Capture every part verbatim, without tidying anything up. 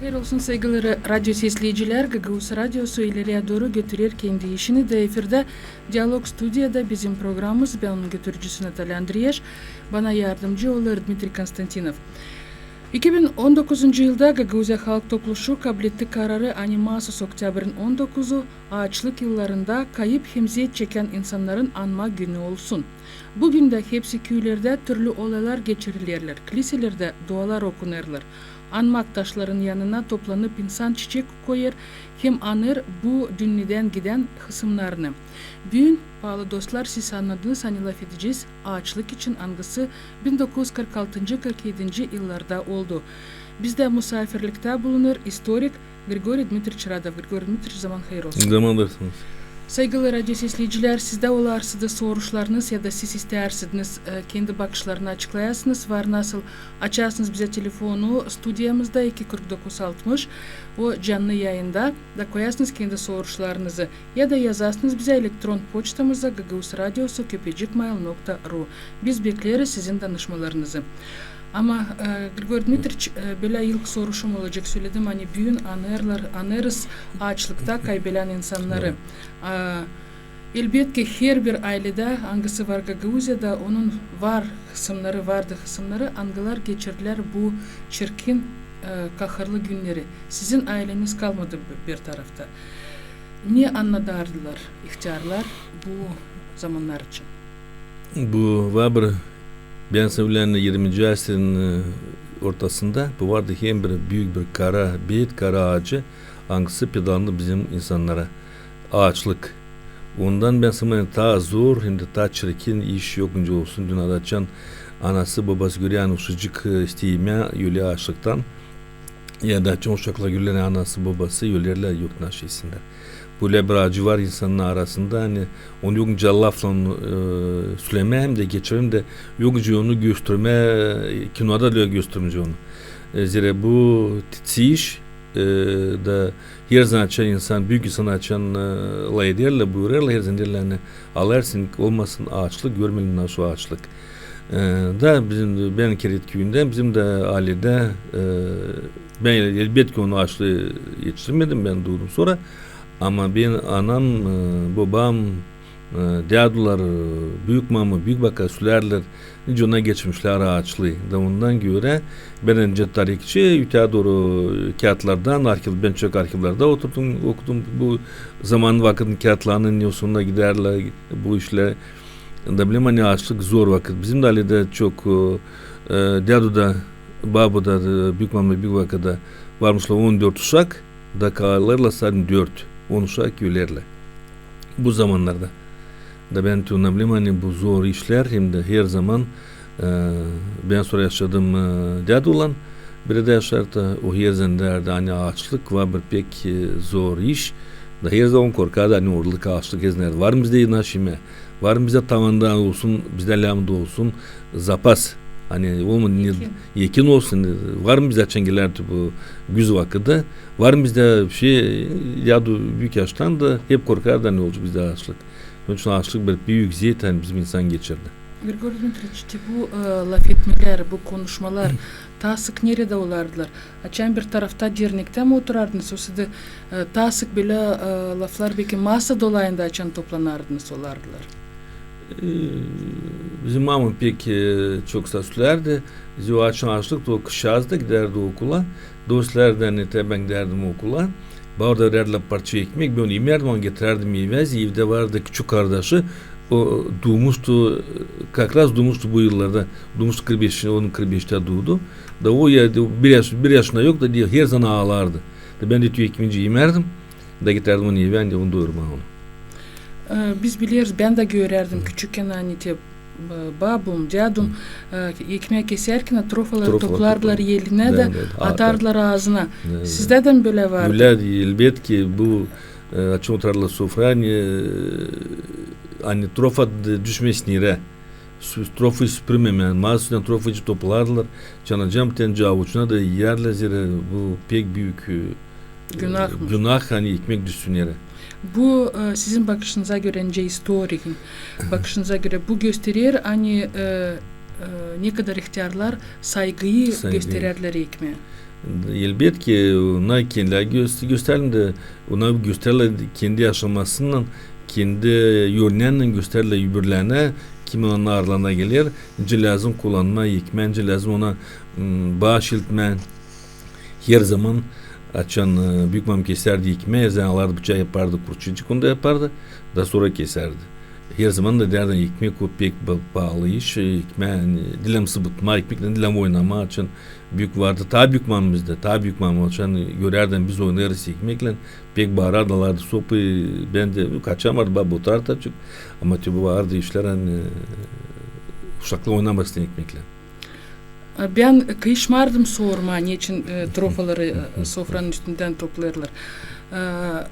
Hayır olsun, saygılı ra-, radyo sesleyicilär. Gagauz Radiosu ileriyä dooru götürer kendi işini da efirdä Dialog studiyada bizim programamız. Bän onun götürücüsü Natalya Andreeş. Bana yardımcı olêr Dmitriy Konstantinov. İki bin on dokuzuncu yılda Gagauziyada Halk Topluşu kabletti kararı, ani masus oktâbrın on dokuzu aaçlık yıllarında kayıp hem zeet çekän insannarın anma günü olsun. Büün dä hepsi küülerdä türlü olaylar geçirilerlär, kliselerdä dualar okunêrlar. Anmak taşların yanına toplanıp insan çiçek koyêr hem anêr bu dünnedän gidän hısımnarını. Büün, paalı dostlar, siz annadınız, ani lafedecez aaçlık için, angısı bin dokuz üz kırk altıncı, kırk edinci yıllarda oldu. Bizdä musaafirliktä bulunêr istorik Grigoriy Dmitriç Radov. Grigoriy Dmitriç, zaman hayır olsun. Zaman hayır olsun. Saygılı radyo sesleyicilär, sizdä olarsa da soruşlarınız ya da siz istärsiniz, e, kendi bakışlarını açıklayasınız, var nasıl açasınız bizä telefonu studiyamızda iki kırk dokuz altmış, o canlı yayında, da koyasınız kendi soruşlarınızı ya da yazasınız bizä elektron poçtamıza gagauzradiosu köpecik mail nokta ru. Biz bekleriz sizin danışmalarınızı. Ama, e, Grigoriy Dmitriç, e, bölä ilk soruşum olacek. Söledim, ani büün anêrlar, anêrız aaçlıkta kaybelän insannarı. A, elbetki, herbir ayledä, angısı var Gagauziyada, onun var hısımnarı, vardı hısımnarı, angılar geçirdilär bu çirkin, e, kahırlı günneri. Sizin ayleniz kalmadı bi-, bir tarafta. Ne annadardılar ihtärlar bu zamannar için? Bu var bir, bän sanêrım, yirminci asirin, e, ortasında bu vardı hem bir büük bir kara, beet kara aacı, angısı pedandı bizim insannara. Aaçlık. Ondan bän sanêrım taa zor, hem dä taa çirkin iş yok nicä olsun dünnedä, açan anası, bobası görer, ani uşacık, e, isteer imää, ölä aaçlıktan. Ya da açan uşaklar görerlär, anası, bobası ölerlär, yok nicä istesinär. Bölä bir acı var insanın arasında, ani onu yok nicä laflan, e, sölemää hem dä geçirmää hem dä yok nicä onu göstermää, e, kinoda da yok göstermää onu. E, zerä bu t-, iş, e, da herzaman açan insan, büük insan açan, e, laf ederlär, buyurêrlar, herzaman deerlär, ani alêrsın, olmasın aaçlık, görmeyelim naşı aaçlık. E, da bizim, bän Keret küüyündän, bizim dä aledä, e, bän elbetki onu aaçlıı etiştirmedim, bän duudum sora. Ama bän anam, e, bobam, e, dädular, e, büük mama, büük baka sölärdilär, nicä onnar geçirmişlär aaçlıı. Da ondan görä bän nicä tarihçi, öteyä dooru, e, kiyatlardan, arhiv, bän çok arhivlerdä oturdum, okudum bu zamanın, vakıdın kiyatlarını, ne sonuna giderlär bu işlär. Da bilerim, ani aaçlık zor vakıt. Bizim dä aledä çok, e, e, däduda, babuda, e, büük mama, büük bakada varmışlar on dört uşak, da kalêrlar sade dört, on uşak ölerlär. Bu zamannarda. Da bän tutunabilirim, ani bu zor işlär, hem dä herzaman, e, bän sora yaşadım, e, däduylan, bir dä yaşardı, o herzaman deerdi, ani aaçlık var bir pek, e, zor iş. Da herzaman korkardı, ani orada aaçlık herzaman deerdi. Var mı bizdä naşı imää? Var mı bizdä tavandan olsun, bizdä läämda olsun zapas? Ani olmadı, ne, ekin olsun, var mı bizdä açan gelerdi bu güz vakıdı? Var mı bizdä şey, dädu büük yaştandı, hep korkardı, ani olacek bizdä aaçlık. Onun için aaçlık bir büük eziet, ani bizim insan geçirdi. Grigoriy Dmitriç, te bu, e, lafetmelär, bu konuşmalar taa sık neredä olardılar? Açan bir tarafta dernektä mi oturardınız, osa da, e, taa sık bölä, e, laflar beki masa dolayında açan toplanardınız, olardılar? E, bizim mama pek, e, çok sölärdä, zerä açan aaçlık, da o kızçaaz da gidärdi okula. Dostlar da, ani te bän gidärdim okula. Bana da verärdilär parça ekmek, bän onu imärdim, onu getirärdim evä, evdä vardı küçük kardaşı. O duumuştu, kakraz duumuştu bu yıllarda. Duumuştu kırk beşinci, onun kırk beştä duudu. Da o ya, bir yaş, bir yaşına yok da, deer, herzaman aalardı. Da bän dä tüy ekmegincä imärdim. Da getirärdim onu evä, ani onu doyurmaa onu. E, biz bileriz, bän dä görärdim küçükkän, ani te, e, babum, dädum, e, ekmeä kesärkän, trofaları toplardılar elinä da atardılar aazına. Sizdä dä mi bölä vardı? Bölä, elbetki, bu, e, açan oturardılar sofraya, ani, e, ani trofa d-, düşmesin erä. Sü-, trofayı süpürmemää. Maasüstündän trofayı toplardılar. Çanacam bir tanecik avuçuna da iyärdilär, zerä bu pek büük, e, günah, ani ekmek düşsün erä. Bu, e, sizin bakışınıza görä, nicä istorikin bakışınıza görä, bu gösterer, ani, e, e, ne kadar ihtärlar saygıyı gösterärdilär ekmeä. Elbetki, ona kendileri göster-, göstererlär da, ona göstererlär kendi yaşamasınnan, kendi örneennän göstererlär öbürlerinä, kim onnar aralarına geler, nicä lääzım kullanmaa ekmää, nicä lääzım ona, m, baaş etmää. Herzaman, açan, e, büük mamam kesärdi ekmää, herzaman alardı bıçaa, yapardı kurçucuk, onu da yapardı, da sora kesärdi. Herzaman da deerdim, ekmek o pek ba-, paalı iş, e, ekmää, ani, diil sıbıtmaa, ekmeklän diil oynamaa, açan büük vardı, taa büük mamam bizdä, taa büük mamam, açan görärdi, ani biz oynêêrız ekmeklän, pek baarardı, alardı sopayı, bän dä, nu, kaçamardım, baba otardı açık, ama te bu vardı işlär, ani, e, uşaklar oynamasın ekmeklän. Bän kıyışmardım sormaa, neçin, e, trofaları, e, sofranın üstündän toplêêrlar. E,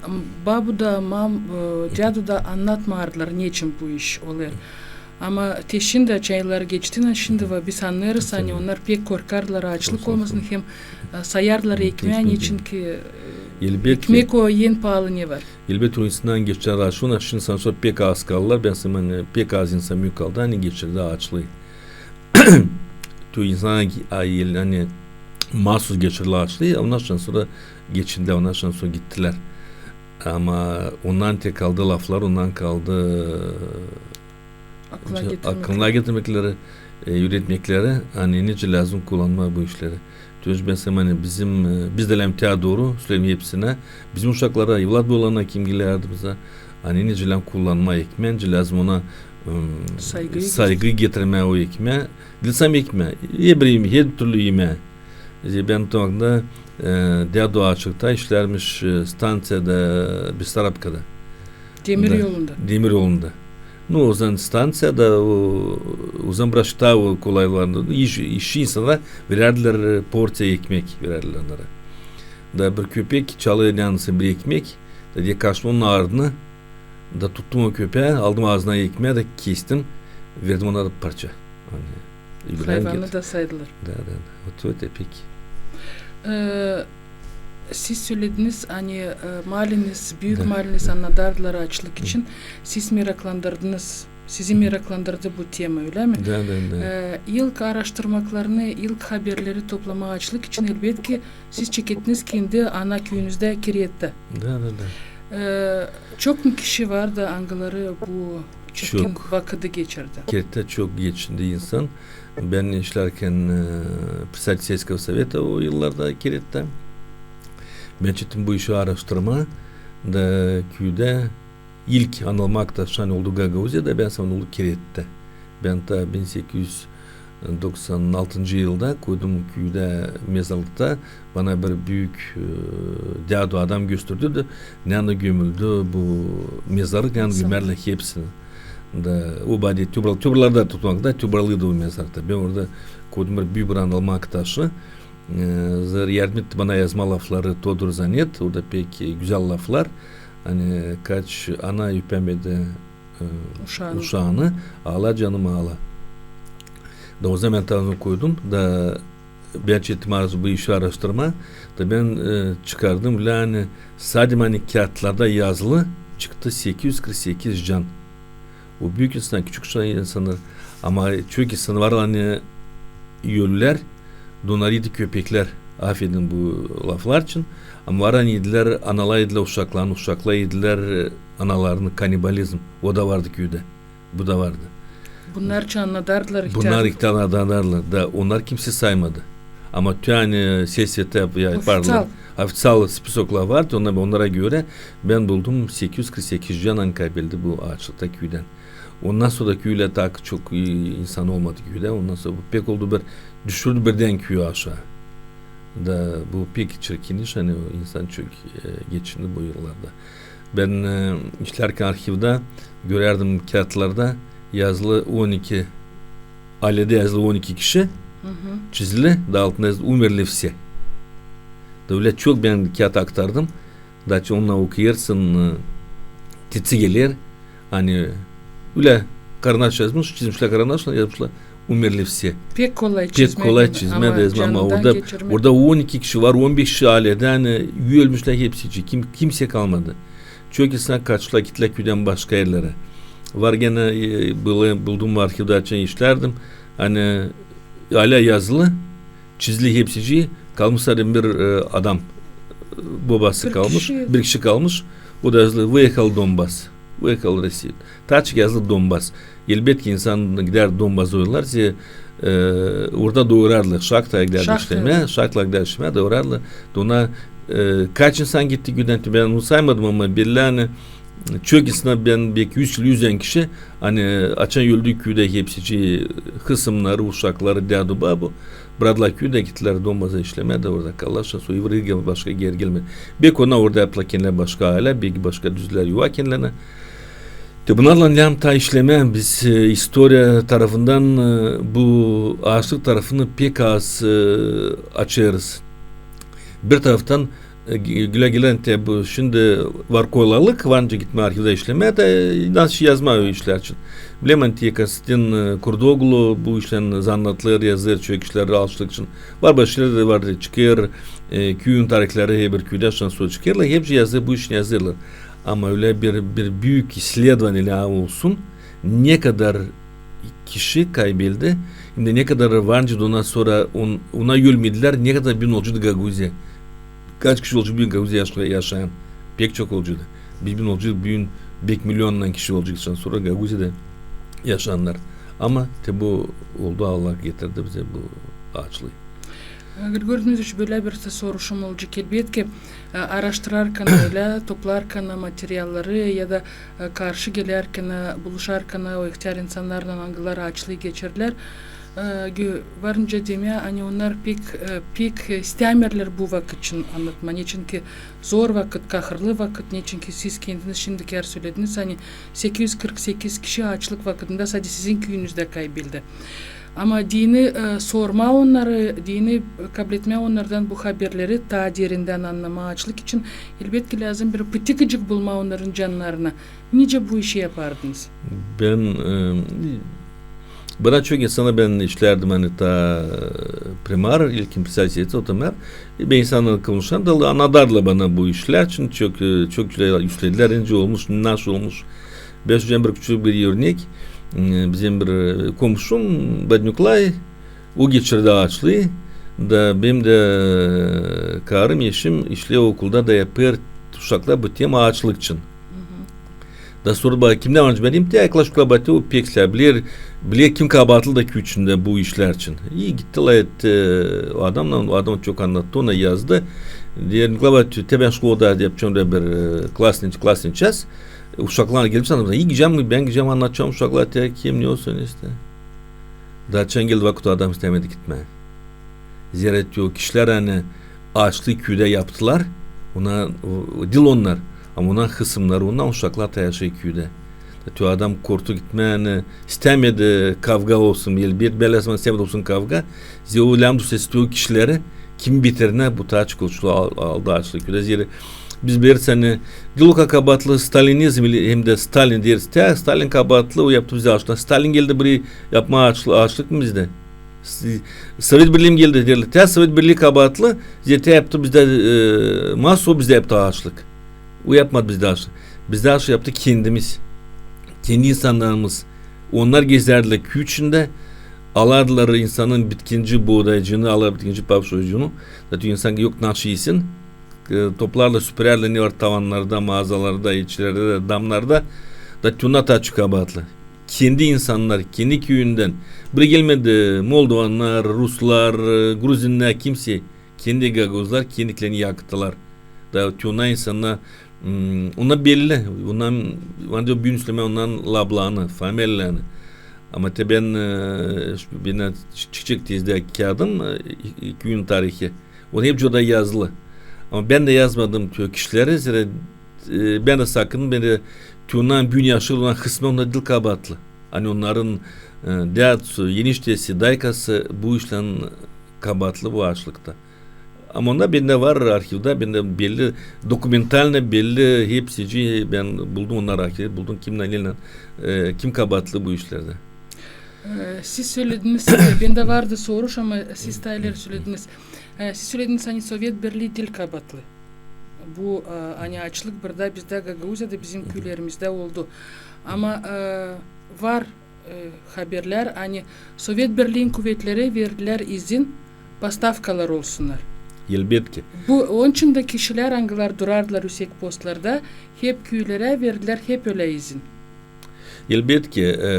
m-, babu da, mam-, e, dädu da annatmardılar, neçin bu iş olêr. Ama te şindi, açan yıllar geçti, şindi va biz annêêrız, ani onnar pek korkardılar aaçlık olmasın, hem, e, sayardılar ekmää, neçin ki, e, ekmek o en paalı ne var. Elbetki, o insannar geçirdi aaçlık, şindi sora pek az kaldılar, bän sanêrım, pek az insan büük kaldı, ani geçirdi aaçlıı. Tü insannar, ani, maasuz geçirdi aaçlıı, onnar şindi sora geçindilär, onnar şindi sora gittilär. Ama ondan te kaldı laflar, ondan kaldı aklına getirmekleri, e, üüretmekleri, ani nicä lääzım kullanmaa bu işleri. Tü bän sanêrım, ani bizim, e, biz dä lääzım te dooru sölemää hepsinä, bizim uşaklara, evlat boylarına, kim geler ardımıza, ani nicä lääzım kullanmaa ekmää, nicä lääzım ona, ım, saygı getirmää o ekmää. Diil sade ekmää, her bir, her türlü imää. Bän o zamanda, e, dädu aaçlıkta işlärmiş, e, stanţiyada, Besarabkada. Demir yolunda. Demir yolunda. Nu, o zaman stanţiyada, o, o zaman biraz taa o kolaylarında, iş, işçi insana verärdilär, e, porţiya ekmek, verärdilär onnara. Da bir köpek çalêr, neredä bir ekmek, da deyni kaçtım onun ardına, da tuttum o köpää, aldım aazına ekmää da kestim, verdim ona da parça. Ani, hayvanı da saydılar. Da, da, da. Ot, ot, e, pek. E, siz sölediniz, ani, e, maaliniz, büük maaliniz annadardılar aaçlık için. Siz meraklandırdınız, sizi meraklandırdı bu tema, ölä mi? Da, da, da. E, ilk aaraştırmaklarını, ilk haberleri toplamaa aaçlık için, elbetki, siz çekettiniz kendi ana küüyünüzdä Kerettää. Da, da, da. E, çok mu kişi vardı, angıları bu çirkin vakıdı geçirdi? Kerettää çok geçindi insan. Bän işlärkän, e, председатель сельского совета o yıllarda Kerettää. Bän çektim bu işi aaraştırmaa. Da küüdä ilk anılmaa taşı, ani oldu Gagauziyada, bän sanêrım oldu Kerettää. Bän taa bin sekiz üz doksan altıncı yılda koydum küüdä mezarlıkta, bana bir büük, e, dädu adam gösterdi da, neredä gömüldü bu mezarlık, neredä gömärlär hepsini. Da o bade tübralarda tutmakta, tübralıydı o mezarlıkta. Bän orada koydum bir büük bir anılmaa taşı. E, zerä yardım etti bana yazmaa lafları Todur Zanet, orada pek, e, gözäl laflar. Ani kaç ana öpämedi, e, uşaanı, aala, canım, aala. Da o zaman bän taa onu koydum da, bän çektim arazı bu işi aaraştırmaa. Da bän, e, çıkardım, ani sade, ani kiyatlarda yazılı çıktı sekiz üz kırk sekiz can. O büük insannar, küçük insannar, ama çok insannar var, ani ölülär, da onnar edi köpeklär, afedin bu laflar için, ama var, ani edilär, analar edilär uşaklarını, uşaklar edilär, e, analarını, kannibalizm, o da vardı küüdä. Bu da vardı. Bunnar için annadardılar ihtärı. Bunnar için annadardılar. Da onnar kimsey saymadı. Ama tü, ani, sesete yapardılar. Ofiţial spisoklar vardı. Onnara, onnara görä bän buldum sekiz üz kırk sekiz can, ani kaybeldi bu aaçlıkta küüdän. Ondan sora da küülä taa çok, e, insan olmadı küüdä. Ondan sora bu pek oldu bir, düşürdü birdän küüyü aşaa. Da bu pek çirkin iş, ani o insan çok, e, geçindi bu yıllarda. Bän, e, işlärkän arhivdä görärdim kiyatlarda yazılı on iki, aledä yazılı on iki kişi, çizili, da altında yazılı «Умерли все». Da ölä çok bän kiyat aktardım. Da açan onu okuyêrsın, e, titsi geler. Ani ölä karnaş yazmış, çizmişlär karnaşlan, yazmışlar «Умерли все». Pek kolay çizmää, ama orada, orada on iki kişi var, on beş kişi aledä, ani ölmüşlär hepsicii, kim-, kimsey kalmadı. Çok insannar kaçtılar, gittilär küüdän başka erlerä. Var genä, e, buldu-, buldum arhivdä, açan işlärdim. Ani alä yazılı, çizili hepsicii, Kalmış sade bir, e, adam. E, bobası kalmış, bir kişi kalmış. O da yazılı, выехал в Донбасс. Выехал в Россию. Taa açık yazılı Donbas. Elbetki, insan gider Donbasa, oylar, e, orada doorarlar. Şahtaya gider işlemää, şahtaya gider işlemää, doorarlar. Da ona, e, kaç insan gitti küüdän, bän onu saymadım, ama belli, ani çok insan, bän beki üz yıl üzän kişi, ani açan öldü küüdä hepsicii, hısımnarı, uşakları, dädu-babu, braktılar küüdä, gittilär Donbasa işlemää, da orada kaldılar, şindän sora başka geeri gelmedi. Beki ona orada yaptılar kendilerä başka aylä, beki başka düzdülär yuva kendilerä. Te bunnarlan lääzım taa işlemää. Biz, e, istoriya tarafından, e, bu aaçlık tarafını pek az, e, açêrız. Bir taraftan, e, gü-, gülä gelän te bu şindi var kolaylık, var nicä gitmää arhivdä işlemää, da, e, nasıl yazmaa o işlär için. Bilerim, ani te Konstantin, e, Kurdoğlu bu işlän zanaatlı yazêr, çok işlär aaçlık için. Var başka işlär dä var, çıkêr, e, küüyün tarihleri, herbir küüdä şindän sora çıkêrlar, hepsi yazêr, bu işin yazêrlar. Ama ölä bir, bir büük isledvaniya lääzım olsun, ne kadar kişi kaybeldi, hem dä ne kadar var nicä ondan sora on-, ona ölmedilär, ne kadar büün olcuydu Gagauziya. Kaç kişi olcuydu büün Gagauziya yaşa-, yaşayan? Pek çok olcuydu. Biz büün olcuydu, büün beki milyonnan kişi olcuydu şindän sora Gagauziyada yaşayannar. Ama te bu oldu, Allah getirdi bizä bu aaçlıı. E, Grigoriy Dmitriç, bölä bir soruşum olacek. Elbetki, e, aaraştırarkan, ölä toplarkan materialları ya da, e, karşı gelärkan, e, buluşarkan o ihtär insannarlan, angıları aaçlıı geçirdilär, e, gö-, var nicä demää, ani onnar pek, e, pek istärmeyerlär bu vakıt için annatmaa. Neçinki zor vakıt, kahırlı vakıt, neçinki siz kendiniz şindikär sölediniz, ani sekiz üz kırk sekiz kişi aaçlık vakıtında sade sizin küüyünüzdä kaybeldi. Ama deyni, e, sormaa onnarı, deyni, e, kabletmää onnardan bu haberleri taa derindän annamaa aaçlık için, elbetki, lääzım bir pıtıkıcık bulmaa onnarın cannarına. Nicä bu işi yapardınız? Bän, e, bana çok insana bän işlärdim, ani taa, e, primar, ilkin председатель сельсовета, o da mer. E, bän insannarlan konuşan da, annadardılar bana bu işlär için, çok, e, çok güzel işledilär, nicä olmuş, nasıl olmuş. Bän sölecäm bir küçük bir örnek. E, bizim bir, e, komşum, Badnyuklay, o geçirdi aaçlıı. Da benim dä, e, karım, eşim işleer okulda da yapêr uşaklar bu tema aaçlık için. Da sorêr bana, kimdä var nicä benim, te yaklaşık bana, te o pek islää, biler, biler kim kabaatlı da küüyün içindä bu işlär için. İi gittilär, e, o adamnan, o adam çok annattı, ona yazdı. Deer, Nikolay Batiç, te bän şkolada yapacam da bir, e, klasnıy, klasnıy ças. Uşaklar gelip sana, iicä gidecäm, bän gidecäm, annadacam uşaklara, te kim ne olsun işte. Da açan geldi vakıt, o adam istämedi gitmää. Zerä te o kişilär, ani aaçlıı küüdä yaptılar, ona, o, diil onnar, ama onnar hısımnarı, onnar uşaklar taa yaşêêr küüdä. Da te o adam korktu gitmää, ani istämedi kavga olsun, elbet, bän lääzım istämedi olsun kavga. Zerä o lääzım dusesi te o kişileri, kim bitirinä bu taa çok olculu al-, aldı aaçlıı küüdä. Zerä biz bileriz, ani diil okadar kabaatlı stalinizm, ili hem dä Stalin deeriz, te Stalin kabaatlı, o yaptı bizä aaçlık. Stalin geldi burayı yapmaa aaçlı-, aaçlık mı bizdä? S-, Sovet Birlii mi geldi, deerlär, te Sovet Birlii kabaatlı, zerä te yaptı bizdä, e, maso bizdä yaptı aaçlık. O yapmadı bizdä aaçlık. Bizdä aaçlık yaptı kendimiz. Kendi insannarımız. Onnar gezärdilär küüyün içindä, alardılar insanın bitkinci boodaycıını, alar bitkinci papşoycunu. Zaten insan yok nasıl isin. E, toplardılar, süpürärlär, ne var tavannarda, maazalarda, içerlerdä, damnarda. Da te onnar taa çok kabaatlı. Kendi insannar, kendi küüyündän. Burayı gelmedi moldovannar, ruslar, e, gruzinnär, kimsey. Kendi gagauzlar kendilerini yaktılar. Da te onnar insannar, mm, onnar belli. Onnar, bän dä büün islemää onnarın lablarını, familiyalarını. Ama te bän, e, ş-, bendä çı-, çıkacek tezdä kiyaadım, e, i-, i-, küüyün tarihi. Onu hepsi orada yazılı. Ama bän dä yazmadım te o kişileri, zerä, e, bän dä sakındım, bän dä te onnar büün yaşêêr, onnarın hısımnarı, onnar diil kabaatlı. Ani onnarın, e, dädusu, eniştesi, daykası bu işlän kabaatlı bu aaçlıkta. Ama onnar bendä var arhivdä, bendä belli, dokumentalno belli, hepsicii bän buldum, onnarı arhivdä buldum, kimnän, neylän, e, kim kabaatlı bu işlerdä. E, siz sölediniz, e, bendä vardı soruş, ama siz taa ileri sölediniz. E, siz sölediniz, ani Sovet Birlii diil kabaatlı. Bu, e, ani aaçlık burada, bizdä Gagauziyada, bizim küülerimizdä oldu. Ama, e, var, e, haberlär, ani Sovet Birliin kuvetleri verdilär izin, postavkalar olsunnar. Elbetki. Bu, onun için dä kişilär, angılar durardılar üüsek postlarda, hep küülerä verdilär hep ölä izin. Elbetki, e,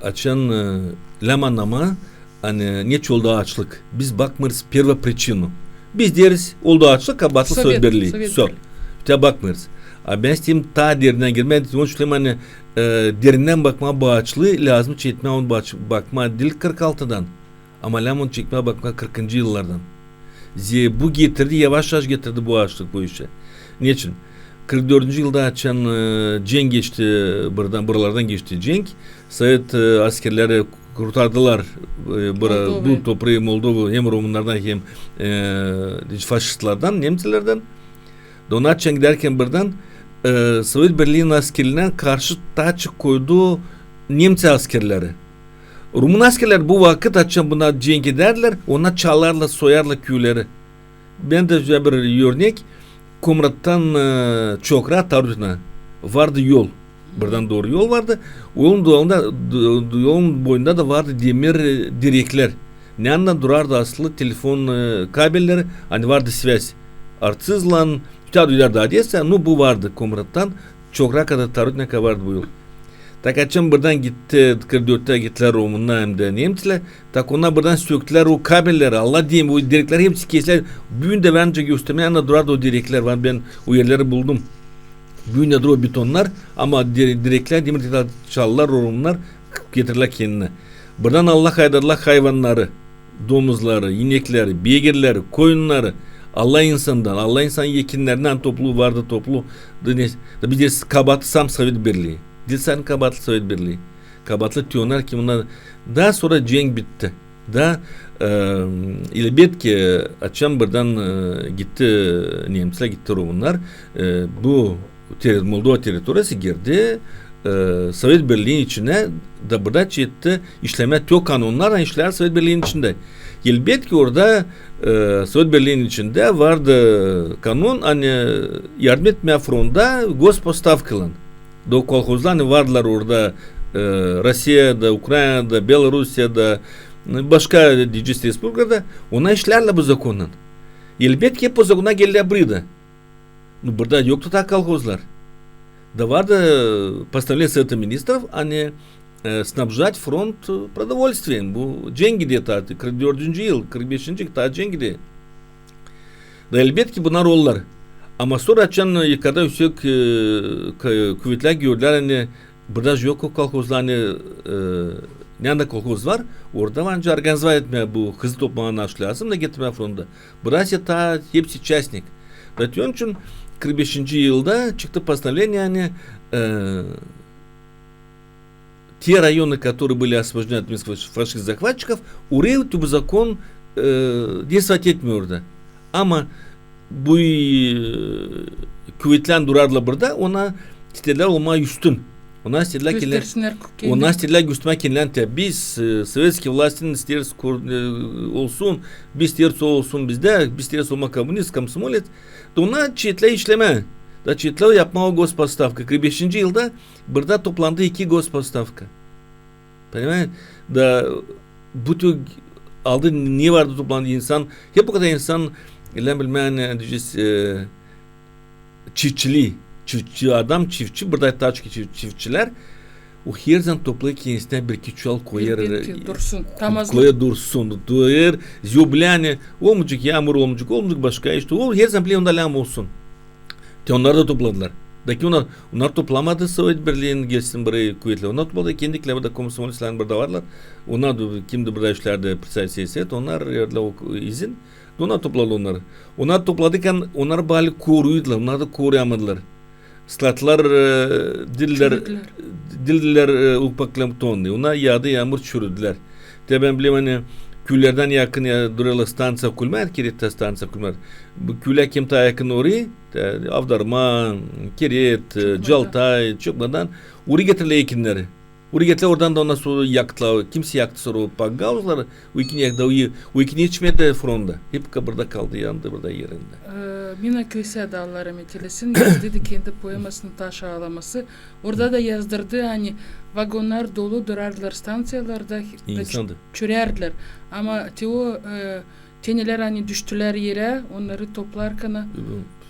açan, e, lääm annama, ani neçin oldu aaçlık. Biz bakmêêrız perva pričinu. Biz deeriz, oldu aaçlık, kabaatlı Sovet Birlii. Sovet Birlii. Öteyä bakmêêrız. A bän isteerim taa derindän girmää, onun için, ani, e, derindän bakmaa bu aaçlıı, lääzım çekmää onu bak-, bakmaa diil kırk altıdan. Ama lääzım onu çekmää bakmaa kırkıncı yıllardan. Zerä bu getirdi, yavaş-yavaş getirdi bu aaçlık bu işä. Neçin? Kırk dördüncü yılda açan, e, cenk geçti, buradan, buralardan geçti cenk. Sovet, e, askerleri kurtardılar, e, bura-, Moldovayı. Bu toprağı Moldova hem rumunlardan hem, e, faşistlerdän, nemţelerdän. Da onnar açan gidärkän buradan, e, Sovet Birliinin askerlerä karşı taa çok koydu nemţe askerleri. Rumun askerleri bu vakıt açan bunnar cenk edärdilär, onnar çalardılar, soyardılar küüleri. Bendä bir örnek, Komrattan, e, Çokra, Tarutyna vardı yol. Buradan dooru yol vardı. Yolun dolunda, d-, d-, yolun boyunda da vardı demir, e, direklär. Neredän durardı asılı telefon, e, kabelleri, ani vardı svязь. Artsızlan, öteyä duyardı Odesa, nu bu vardı Komrattan Çokra kadar, Tarutyna kadar vardı bu yol. Tak açan buradan gitti, kırk dörttä gittilär rumunnar hem dä nemţelär. Tak onnar buradan söktülär o kabelleri, Allah deyim, o direkleri hepsi kestilär. Büün dä bän göstermää, ani durardı o direklär var, bän o erleri buldum. Büün dä durêr o betonnar, ama dire-, direklär, demir direklär çaldılar rumunnar, getirdilär kendinä. Buradan aldılar, haydırdılar hayvannarı, domuzları, inekleri, beygirleri, koyunnarı, aldılar insandan, aldılar insanın ekinnerinnän, toplu vardı, toplu. Da ne, da bir dä kabaatlı sam Sovet Birlii. Diil sade kabaatlı Sovet Birlii. Kabaatlı te onnar, kim onnar. Taa sora cenk bitti. Da, e, elbetki, açan buradan, e, gitti nemţelär, gitti rumunnar, e, bu teri-, Moldova territoriyası girdi, e, Sovet Birliinin içinä, da burada çekti işlemää te o kanonnar, ani işlär Sovet Birliinin içindä. Elbetki, orada, e, Sovet Birliinin içindä vardı kanon, ani yardım etmää fronta gospostawkalan. Da o kolhozlar, ani vardılar orada, e, Rossiyada, Ukraynada, Belorusiyada, başka, deyecez, respublikada, onnar işlärlär bu zakonnan. Elbetki, hep o zakonnar geldilär burayı da. Nu, burada yoktu taa kolhozlar. Da vardı, e, постановление Совета министров, ani, e, снабжать фронт, e, продовольствием. Bu cenk idi taa, kırk dördüncü yıl, kırk beşinci, taa cenk idi. Da elbetki bunnar oldular. Ama sora açan, e, yukarıda üüsek, e, k-, kuvetlär gördülär, ani burada yok o kolhozlar, ani, e, neredä kolhoz var, orada var ancak organizovat etmää bu hızlı toplamaa, ne lääzım, da getirmää fronta. Burada ise taa hepsi частник. Da onun için kırk beşinci yılda çıktı постановление, ani, e, те районы, которые были освобождены от немецких фаш-, фашистских захватчиков, orayı bu zakon, e, действовать etmeerdi. Ama bu, e, kuvetlär durardılar burada, onnar istedilär olmaa üstün. Onnar istedilär kendilerin, göstersinär ku-, kendi. Onnar istedilär göstermää kendilerin te. Biz, e, советский властьтан isteeriz kur-, e, olsun, biz isteeriz o olsun bizdä, biz isteeriz olmaa komunist, komsomolets. Da onnar çektilär işlemää. Da çektilär yapmaa o gospostawka. Kırk beşinci yılda burada toplandı iki gospostawka. Понимаете? Da bu tür aldı, ne vardı toplandı insan, hep o kadar insan, lääzım bilmää, deyecez, e, çiftçilii, çiftçi adam, çiftçi, burada taa çok çift-, çiftçilär, o herzaman toplêêr kendisinä bir-iki çuval, koyêr, elbetki, e, dursun. Tamaz koyêr, dursun, durêr, zöbülä, ani olmayacek, yaamur olmayacek, olmayacek başka, işte, o herzaman bilä onda lääzım olsun. Te onnar da topladılar. Da ki onnar, onnar toplamadı Sovet Birliinin gelsin burayı kuvetlär. Onnar topladı kendi, burada komsomoletslerin burada vardılar. Onnar da, kim dä burada işlärdi, председатель сельсовета, onnar verdilär o izin. Da onnar topladı onnarı. Onnar topladıkkan, onnar bali koruydular, onnar da koruyamadılar. Skladlar, e, diildilär, çürüdülär, diildilär, e, upaklentonnıı. Onnar yaadı yaamur, çürüdülär. Te bän bilerim, ani küülerdän yakın ya, durêrlar stanţiya Kulmer, Kerettä stanţiya Kulmer. Bu küülär kim taa yakın orayı, te Avdarma, Keret, e, Çokmadan. Çaltay, Çokmadan. Orayı getirdilär ekinneri. Orayı getirdilär, oradan da ondan sora yaktılar. Kimsey yaktı sora o pagauzları, o ekin yaktı, o, o ekin etişmedi fronta. Hep burada kaldı, yandı burada erindä. E, Mina Köse dä, Allah rahmet eylesin, yazdıydı kendi poemasını Taş ağlaması. Orada da yazdırdı, ani vagonnar dolu durardılar stanţiyalarda, da çü-, çürärdilär. Ama te o, e, Tenelär, ani düştülär erä, onnarı toplarkana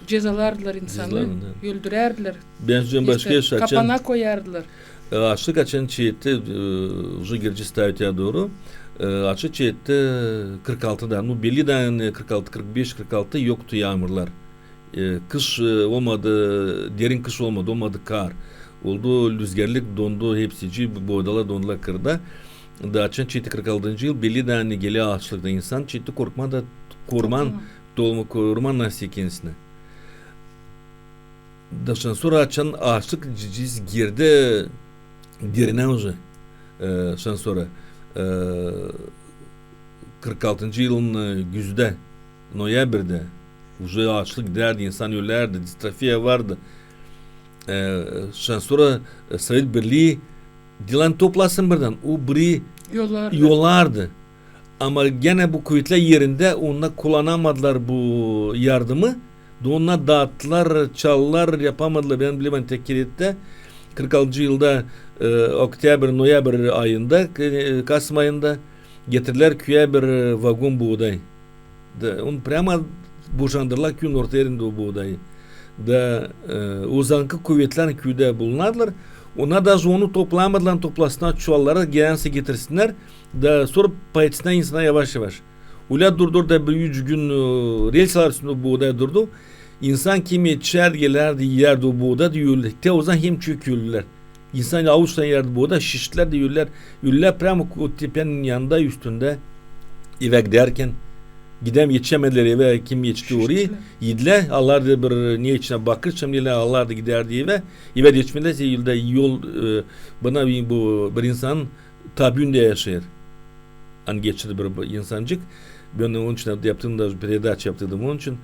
cezalardılar insanı, öldürärdilär. Bän sözleyerim başka iş, açan kapana koyardılar. E, açlık açan çetti, e, уже girdi taa öteyä dooru. E, açlık çetti kırk altıda. Nu, belli da, ani kırk altı, kırk beş, kırk altı yoktu yaamurlar. E, kış, e, olmadı, derin kış olmadı, olmadı kar. Oldu lüzgärlık, dondu hepsicii, bu-, buğdaylar dondular kırda. Da açan çetti kırk altıncı yıl, belli da, ani geler açlık da, insan çetti korkmaa da, korkmaa, korkmaa nasıl kendisini. Da şansora açan açlık ci-, ci-, girdi derinä уже, e, şansora, e, kırk altıncı yılın, e, güzdä, noyabrda, уже açlık gidärdi, insan ölärdi, distrofiya vardı. E, şansora, e, Sovet Birlii diil ani toplasın buradan, o biri yollardı. Ama genä bu kuvetlär erindä, onnar kullanamadılar bu yardımı. Da onnar daattılar, çaldılar, yapamadılar. Bän bilerim, ani tek Kirettä kırk altıncı yılda, e, oktyabr, noyabrä ayında, e, kasım ayında getirdilär küüyä bir, e, vagon buğday. Da onu prama boşandırdılar küüyün orta erindä o buğdayı. Da, e, o zamankı kuvetlär küüdä bulunardılar. Onnar da onu toplamadılar, toplasınnar çuvallara, genä sä getirsinnär. Da sora payıtsınnar insana yavaş-yavaş. Ölä durdu da bir üç gün, e, relsalar üstündä buğday durdu. İnsan kim etişärdi, gelärdi, iyärdi o buğday da öldü. Te o zaman hem çok öldülär. İnsan avuçtan iyärdi buğday, şiştildilär da öldülär. Öldülär prama o tepänin yanında, üstündä. Evä gidärkän, gidäm, etişämedilär evä, kim etişti orayı. Şiştildilär. Iydilär, aldılar da bir ne içinä bakır, şamlilär, aldılar da gidärdi evä. Evä etişmedilär, yolda yol, e, bana bir, bu, bir insan taa büün dä yaşêêr. Ani geçirdi bir, bir insancık. Bän onun için yaptım da, peredaça yaptım onun için.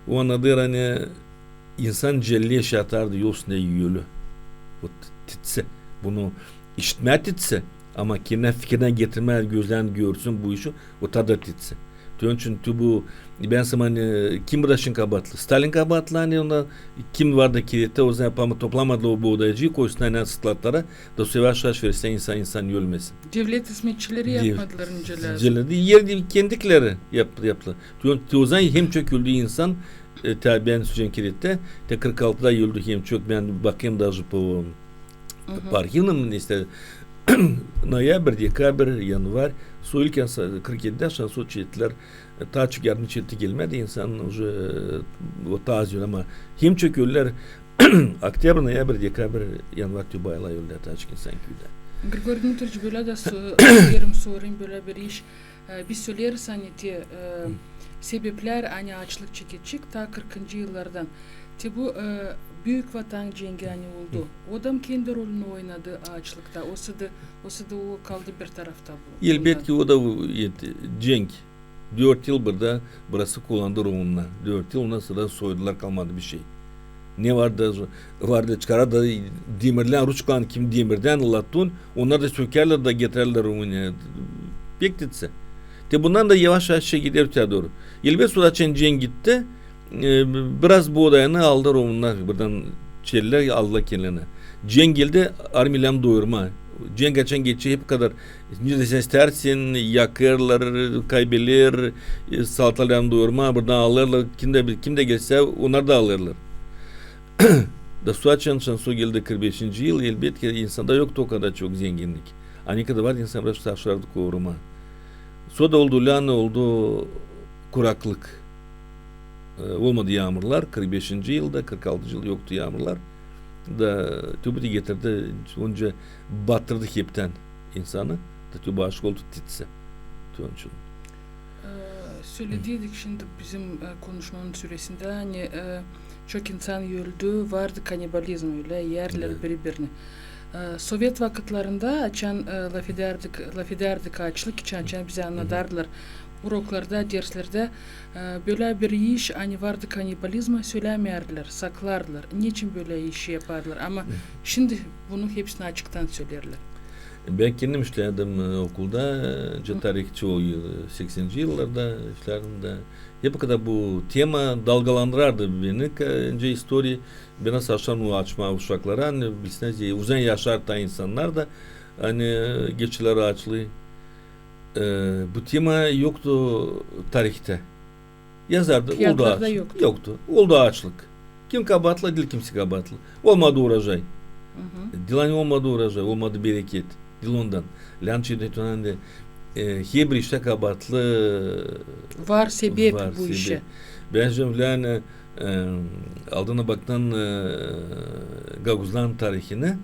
O annadêr, ani insan celleş yatardı yol üstündä ölü. Вот, titse. Bunu işitmää titse. Ama kendinä fikirinä getirmää, gözlerin görsün bu işi. O taa da titse. Onun için tü bu, bän sanêrım, ani kim burada şindi kabaatlı? Stalin kabaatlı, ani ona kim vardı Kirettä, o zaman yapama-, toplamadılar o buğdaycıyı, koysunnar, ani skladlara, da savaş, savaş versin, insan, insan ölmesin. Devlet hizmetçileri yapmadılar nicä lääzım. Nicä lääzım. Erdä kendileri yaptı, yaptı. Tü, tü o zaman hem çok öldü insan, e, te bän sözleyerim Kirettä, te kırk altıda öldü hem çok, bän bakêrım даже по, по архивным, işte, noyabr, dekabr, yanvar, sora ilk kırk edidä şansora çettilär, e, taa çok yardım çetti gelmädi, insan уже, e, o taa az ölü, ama hem çok öldülär, oktyabr, noyabr, dekabr, yanvar, tü bu aylar öldülär taa çok insan küüdä. Grigoriy Dmitriç, bölä dä so-, isteerim sorayım, bölä bir iş, e, biz söleriz, ani te, e, sebeplär, ani açlık çekecek taa kırkıncı yıllardan. Te bu, e, Büük Vatan cengi, ani oldu. O da mı kendi rolünü oynadı açlıkta? O sırada, o sırada o kaldı bir tarafta bu. Elbetki, o da bu, e, cenk. Dört yıl burada burası kullandı Romunnar. Dört yıl ondan sora soydular, kalmadı bir şey. Ne vardı, vardı çıkarardı demirlän, ruçkalan, kim demirdän, latun, onnar da sökärlär da getirärlär Romuniyaya. Pek titse. Te bundan da yavaş-yavaş şey gider öteyä dooru. Elbet, sora açan cenk gitti, e, biraz buğdayını aldı Romunnar, buradan çettilär aldılar kendilerinä. Cenk geldi, armiyayı doyurmaa. Cenk açan geçer, hep o kadar, ne dä sän istärsän, yakêrlar, kaybeler, e, soldatları doyurmaa, buradan alêrlar, kim dä, kim dä gelse, onnar da alêrlar. Da sora açan, şansora geldi kırk beşinci yıl, elbetki, insanda yoktu o kadar çok zenginnik. A nekadar vardı, insan biraz savaşardı korumaa. Sora da oldu, ani oldu kuraklık. E, olmadı yaamurlar, kırk beşinci yılda, kırk altıncı yıl yoktu yaamurlar. Da tü bu da getirdi, onca batırdı heptän insanı. Da tü bu aşık oldu titse. Tü onun için. E, sölediydik şindi bizim, e, konuşmanın süresindä, ani, e, çok insan öldü, vardı kannibalizm, ölä, iyärdilär biri-birini. E, sovet vakıtlarında, açan, e, lafedärdik, lafedärdik açlık için, açan bizä annadardılar uroklarda, derslerdä, e, bölä bir iş, ani vardı kannibalizm, sölämeerdilär, saklardılar. Neçin bölä iş yapardılar? Ama şindi bunu hepsini açıktan söleerlär. Bän kendim işlärdim, e, okulda, e, nicä tarihçi o yıl, sekseninci yıllarda işlärdim dä. Hep o kadar bu tema dalgalandırardı beni, ka-, nicä istoriya, bän savaşardım açmaa uşaklara, ani bilsinnär, uzun yaşar taa insannar da, ani geçirer açlıı. E, bu tema yoktu tarihta. Yazardı, oldu aaçlık. Yoktu. Oldu aaçlık. Kim kabaatlı? Diil kimsey kabaatlı. Olmadı urojay. Diil ani olmadı urojay, olmadı bereket. Diil ondan. Lääzım çekmää, e, herbir iştä kabaatlı var sebep bu işä. Bän şindän, e, aldın baktan, e, gagauzların tarihinä,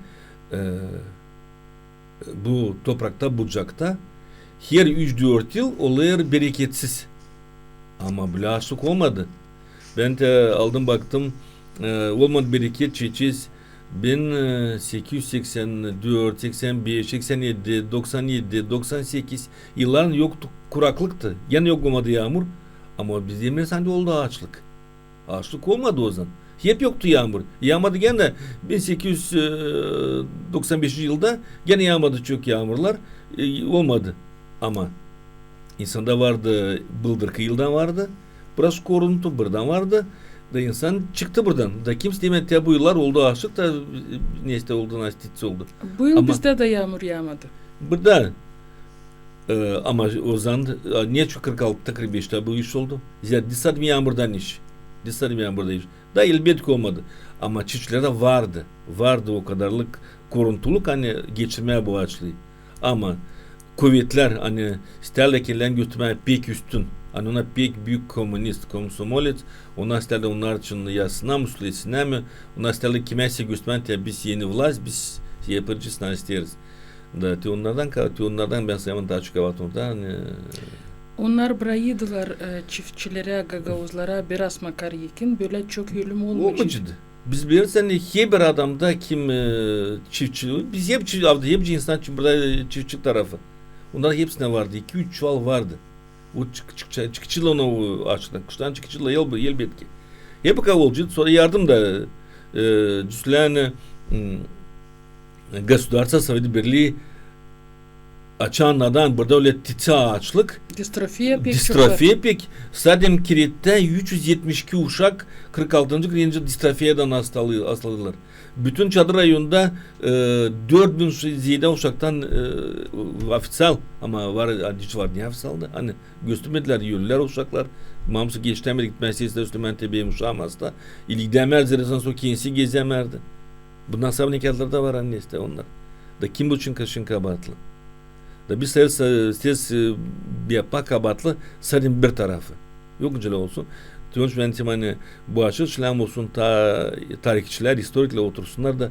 e, bu toprakta, bucakta her üç-dört yıl olêr bereketsiz. Ama bölä aaçlık olmadı. Bän dä aldın baktım, e, olmadı bereket, çekecez bin sekiz üz seksän dört, seksän beş, seksän edi, doksan edi, doksan sekiz yılların yoktu, kuraklıktı. Genä yok olmadı yaamur. Ama biz demeeriz ani oldu aaçlık. Aaçlık olmadı ozaman. Hep yoktu yaamur. Yaamadı genä bin sekiz üz doksan beşinci yılda, genä yaamadı çok yaamurlar. E, olmadı. Ama insanda vardı, bıldırkı yıldan vardı biraz koruntu, buradan vardı. Da insan çıktı buradan. Da kimsey demädi, ya bu yıllar oldu aaçlık da, e, neysä oldu, nasıl oldu. Bu yıl bizdä dä yaamur yaamadı. Burada, e, ama ozaman, e, neçin kırk altıda, kırk beştä bu iş oldu? Zerä diil sade yaamurdan iş. Diil sade yaamurdan iş. Da elbetki olmadı. Ama çiftçilerdä vardı. Vardı o kadarlık koruntuluk, ani geçirmää bu aaçlıı. Ama kuvetlär, ani istärdilär kendilerini göstermää pek üstün. Ani ona pek büük komunist, komsomolets, ona istärdilär onnar için ya sınav üstündä, sınav mı, ona istärdilär kimäsä göstermää, ya biz eni vlast, biz yapacez, ne isteeriz. Da, te onnardan ka-, te onnardan bän sayêrım taa çok kabaat onda, ani... Onnar braydılar, e, çiftçilerä, gagauzlara biraz makar ekin, bölä çok ölüm olmayacek. Olmayacek. Biz bileriz, ani herbir adamda kim, e, çiftçi, biz hep çi-, hep insan çi-, burada, e, çiftçilik tarafı. Onnar hepsindä vardı, iki-üç çuval vardı. O çık-, çık-, çıkacek ona o aaçlıktan. Kıştan çıkacek, el-, elbetki. Hep o kadar olacek. Sora yardım da, e, cüslän, m, gosudarstvo, Sovet Birlii açan, nadan burada ölä titi aaçlık. Distrofiya pek. Distrofiya pek. Sade Kirettää üç üz etmiş iki uşak kırk altıncı, kırk edinci yılda distrofiyadan hastalı-, hastalandılar. Bütün Çadır rayonunda, e, dört bin uşa-, zeedä uşaktan, e, ofiţial, ama var, ani hiç var, neofiţial da, ani göstermedilär, ölülär uşaklar. Mamısı geçitämedi, gitmää isteerdi, üstümän te benim uşaam hasta. İli gidämärdi, zerä sora kendisi gezämärdi. Bunnar sade kiyatlarda var, ani neysä onnar. Da kim bu için ka-, için kabaatlı? Da biz ses, ses, e, yapmaa kabaatlı sade bir tarafı. Yok, nicä olsun. Te onun için bän deerim, ani bu aaçlık işlär olsun, taa tarihçilär, istoriklär otursunnar da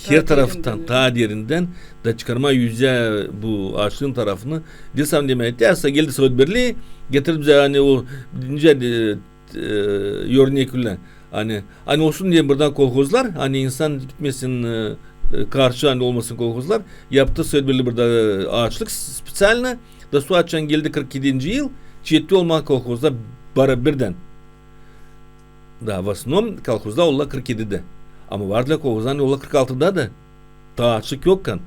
her taraftan, taa derindän da çıkarmaa üzä bu aaçlıın tarafını. Diil sade demäk, ya, geldi Sovet Birlii, getirdi bizä, ani o, nicä, e, e, örnek ölä. Ani, ani olsun deyni buradan kolhozlar, ani insan gitmesin, e, e, karşı, ani olmasın kolhozlar. Yaptı Sovet Birlii burada, e, aaçlık s-, специально. Da sora açan geldi kırk edinci yıl, çetti olmaa kolhozlar bara birdän. Da, в основном, kolhozlar oldular kırk edidä. Ama vardılar kolhozlar, ani oldular kırk altıda da. Taa aaçlık yokkän.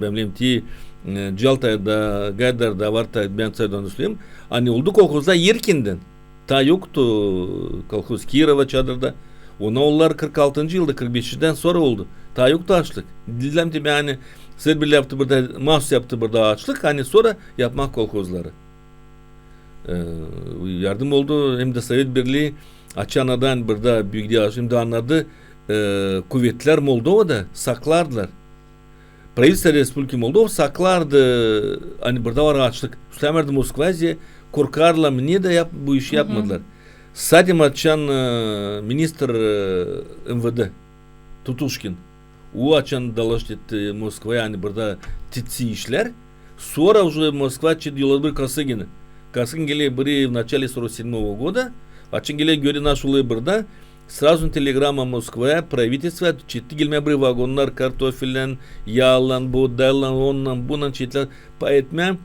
Bän bilerim, te, e, Ceeltayda, Gaydarda, Vartayda, bän saydım, söleerim. Ani oldu kolhozlar erkindän. Taa yoktu kolhoz Kirova Çadırda. Onnar oldular kırk altıncı yılda, kırk beşindän sora oldu. Taa yoktu aaçlık. Diil ani, ani Sovet Birlii yaptı burada, masus yaptı burada aaçlık, ani sora yapmaa kolhozları. E, yardım oldu, hem dä Sovet Birlii açan, nadan burada büük diil aaçlık, hem dä annadı, e, kuvetlär Moldovada saklardılar. Правительство Республики Молдова saklardı, ani burada var aaçlık. Slämärdi Moskvaya, korkardılar mı, ne dä yap-, bu işi yapmadılar. Sade açan, e, ministr, e, M V D Tutuşkin. O açan доложить etti Moskvaya, ani burada titi işlär. Sora уже Moskva çetti, yolladı bir Kosıgini. Kosıgin geler biri в начале сорок седьмого года. Açan geler, görer, nasıl olêr burada. Сразу telegramma Moskvaya, правительство, çetti gelmää biri vagonnar kartofellän, yaallan, boodaylan, onnan, bunnan çettilär pay etmää.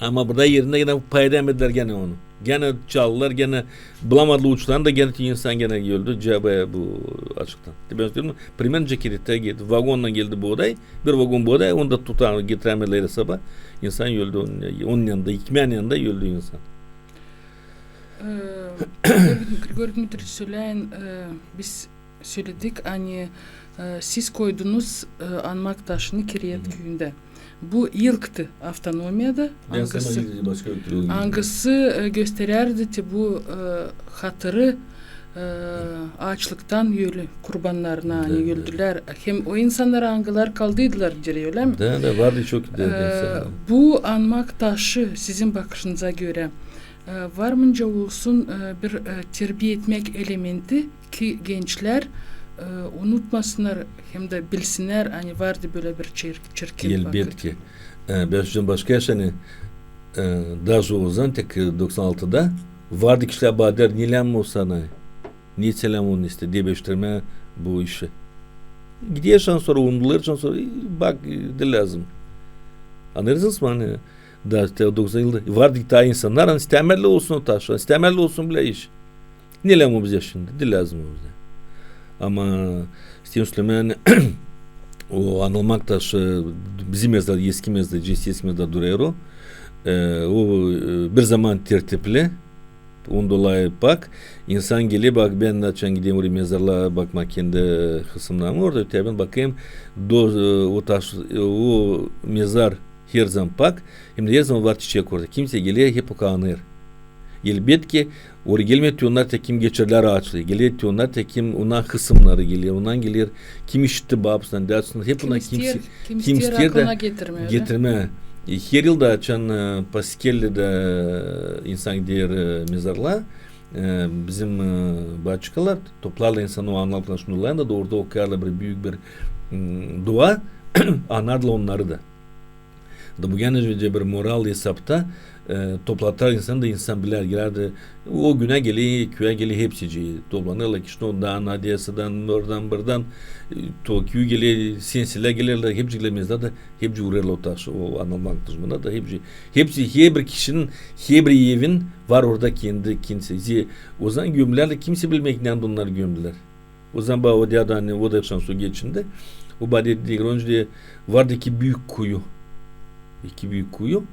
Ama burada erindä genä pay edämedilär genä onu. Genä çaldılar, genä bulamadılar uçlarını da, genä insan genä öldü, cevabı bu aaçlıktan. Te bän söleerim, primerno Kirettää geldi, vagonnan geldi booday, bir vagon booday, onu da tutan, getirämedilär sabaa. İnsan öldü, onun, onun yanında, ekmeenin yanında öldü insan. E, Grigoriy, Grigoriy Dmitriç, söläyin, e, biz söledik, ani, e, siz koydunuz, e, anmak taşını Kiret küüyündä. Bu ilktı avtonomiyada, angısı, angısı, e, gösterärdi te bu, e, hatırı, e, aaçlıktan ölü kurbannarına, ani öldülär. Hem o insannar, angılar kaldıydılar diri, ölä mi? Da, da, vardı çok. E, bu anmak taşı, sizin bakışınıza görä, e, var mı nicä olsun, e, bir, e, terbiye etmäk elementi, ki gençlär, e, unutmasınnar hem dä bilsinnär, ani vardı bölä bir çir-, çirkin vakıt. Elbetki. E, bän şindi başka yaşayın, e, daje o zaman, tek, e, doksan altıda vardı kişilär bana deer, ne lääzım o sana, ne lääzım o sana, işte, debeştirmää bu işi. Gider şansora, unudulêr şansora, e, bak, e, diil lääzım. Annêêrsınız mı, ani, da, işte, o doksan yılda vardı taa insannar, ani istämärdilär olsun o taş, ani istämärdilär olsun bilä iş. Ne lääzım o bizä şindi? Diil lääzım o bizä. Ama isteerim sölemää, ani o anılmak taşı bizim mezar, eski mezar, eski mezar durêr o. E, o, e, bir zaman tertipli, ondan dolayı bak, insan geler, bak, bän açan giderim oraya mezarlara bakmaa kendi hısımnarıma, orada ötebin bakêrım, do-, e, o taş, e, o mezar herzaman pak, hem dä herzaman var çiçek orada. Kimsey geler, hep o kaanêr. Elbetki, oraya gelmeer te onnar te kim geçirdilär aaçlıı. Geler te onnar te kim, onnar hısımnarı geler, onnar geler, kim işitti babasından, dädesinden, hep onnar kim isteer, kim isteer, da getirmää. E, her yılda açan, e, Paskellidä, e, insan gider, e, mezarlıa, e, bizim, e, baçkalar toplarlar insanı o anılmak taşını, da orada okuyarlar bir büük bir, m, dua, anarlar onnarı da. Da bu genä bir moral esapta, e, toplatêr insanı da insan bilär, geler dä, o günä geler, küüyä geler hepsicii. Toplanêrlar kişi ondan, Odesadan, oradan, buradan, e, to küü geler, sensizlär gelerlär, hepsi geler mezara da, hepsi urêrlar o taşı, o anılmak taşına da, hepsi, hepsi, herbir kişinin, herbir evin var orada kendi kimsey. Ozaman gömülär dä kimsey bilmeer, neredä onnarı gömdülär. Ozaman bana o dädä, ani o da şansora geçindi. O bana dedi, Grönçe, vardı iki büük kuyu. İki büük kuyu.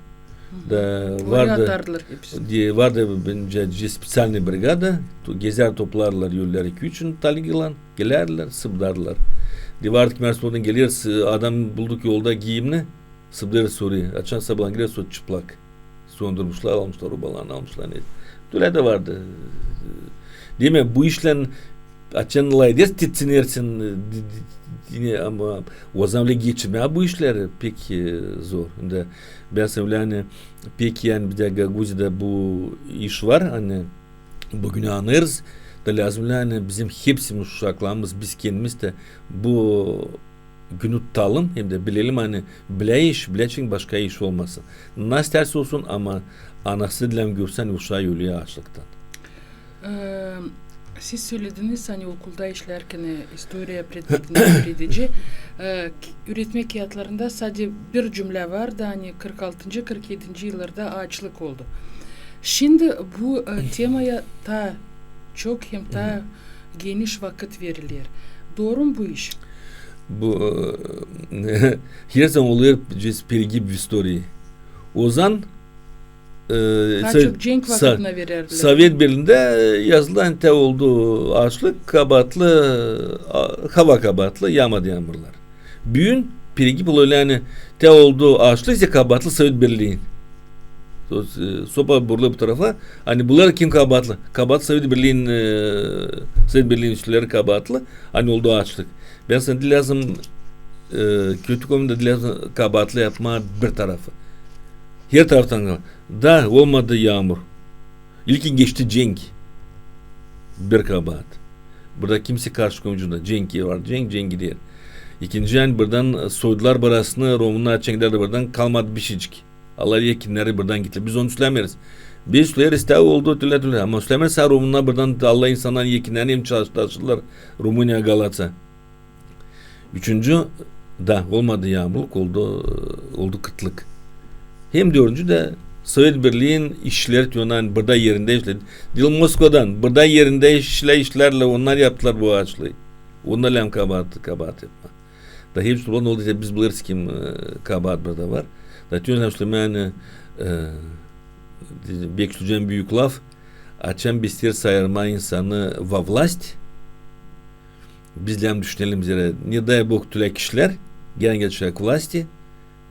Da vardı, vardı bendä, specialnaya brigada. Gezär, toplarlar ölüleri iki-üç gün, talgılan, gelärdilär, sıbdardılar. De vardı ki, mersä, oradan geler, adam bulduk yolda giimni, sıbdêr sora, açan sabaalan geler, sora çıplak. Söndürmüşlär, almışlar, obalarını almışlar. Ne? Tölä dä vardı. Demäk, bu işlän açan lafederiz, titrenersin, e, di-, di-, yine, ama ozaman ölä geçirmää bu işleri pek, e, zor. Bän sanêrım, ani pek, ani bir dä Gagauziyada bu iş var, ani büünü annêêrız, da lääzım, ani bizim hepsimiz, uşaklarımız, biz kendimiz dä bu günü tutalım, hem dä bilelim, ani bilä iş, bilä için başka iş olmasın. Nasıl tersä olsun, ama anası diil görsin uşaa ölüyä aaçlıktan. E, siz sölediniz, ani okulda işlärkän, e, istoriya predmetini üüredecä, e, k-, üüretmäk kiyatlarında sade bir cümlä vardı, ani kırk altıncı, kırk edinci yıllarda aaçlık oldu. Şindi bu, e, temaya taa çok hem taa geniş vakıt veriler. Dooru mu bu iş? Bu, e, herzaman olêr перегиб в истории. Ozaman, e, taa çok cenk vakıtına verärdilär. Sovet Birliindä, e, yazıldı, ani te oldu aaçlık, kabaatlı, a, hava kabaatlı, yaamadı yaamurlar. Büün перегиб olêr, ani te oldu aaçlık, kabaatlı Sovet Birlii. Sopa vurulêr bu tarafa, ani bulêr kim kabaatlı. Kabaatlı Sovet Birliin, e, Sovet Birliin üstleri kabaatlı, ani oldu aaçlık. Bän sanêrım, diil lääzım, e, kötü konuda diil lääzım kabaatlı yapmaa bir tarafı. Her taraftan kabaat. Da olmadı yaamur. İlkin geçti cenk. Bir kabaat. Burada kimsey karşı koymayacek. Cenk var, cenk, cenk gider. İkinci, ani buradan soydular burasını, romunnar açan giderdi buradan, kalmadı bişicik. Allar ekinneri buradan gittilär. Biz onu sölämeeriz. Biz söleriz, te oldu tölä, tölä. Ama sölämeeriz, ani romunnar buradan allar insannar ekinneri hem taşıdılar Rumuniyaya, Galatsa. Üçüncü, da olmadı yaamurluk, oldu, oldu kıtlık. Hem dördüncü dä Sovet Birliin işçileri, te onnar burada erindä işledi. Diil Moskvadan, burada erindä işlär, işlärlär, onnar yaptılar bu aaçlıı. Onnar lääzım kabaat, kabaat yapmaa. Da hepsi olan oldu, biz bulêrız kim, e, kabaat burada var. Da te onnar sölemää, ani, e, bek söleyecäm büük laf, açan biz isteeriz ayırmaa insanı во власть, biz lääzım düşünelim zerä, не дай Бог, tölä kişilär genä gelecek власти,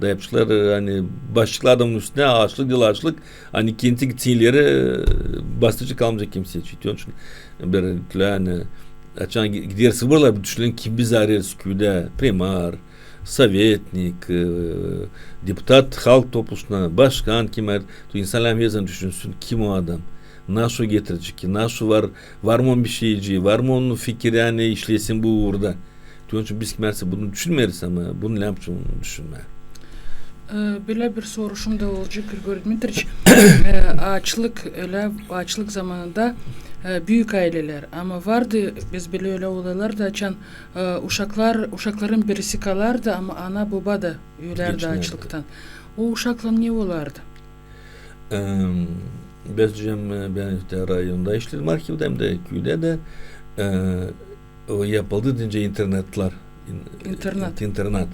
Da yapıştılar, e, ani başlıklar adamın üstünä, aaçlık diil aaçlık, ani kendi gitsin ileri, e, bastıcı kalmayacek kimsey için. Onun için bir, ani, açan gi-, gidersin buralar, bir düşünün, kim biz arêêrız küüdä, primar, sovetnik, e, deputat halk topluşuna, başkan, kim ar-, то инсан лям hepsini düşünsün, kim o adam, nasıl getirecek, nasıl var, var mı onun bir şeycii, var mı onun fikiri, ani işlesin bu uurda. Onun için biz kimsey bunu düşünmeeriz, ama bunu lääzım düşünmää. E, bölä bir soruşum da olacek, Grigoriy Dmitriç. E, aaçlık, ölä aaçlık zamanında, e, büük aylelär. Ama vardı, biz bilä ölä olaylar da, açan, e, uşaklar, uşakların birisi kalardı, ama ana, boba da ölärdi aaçlıktan. O uşaklan ne olardı? Em, bän, e, bän te rayonda işledim, arhivdä hem dä küüdä dä, e, o yapıldı deyni internatlar. İn-, internat.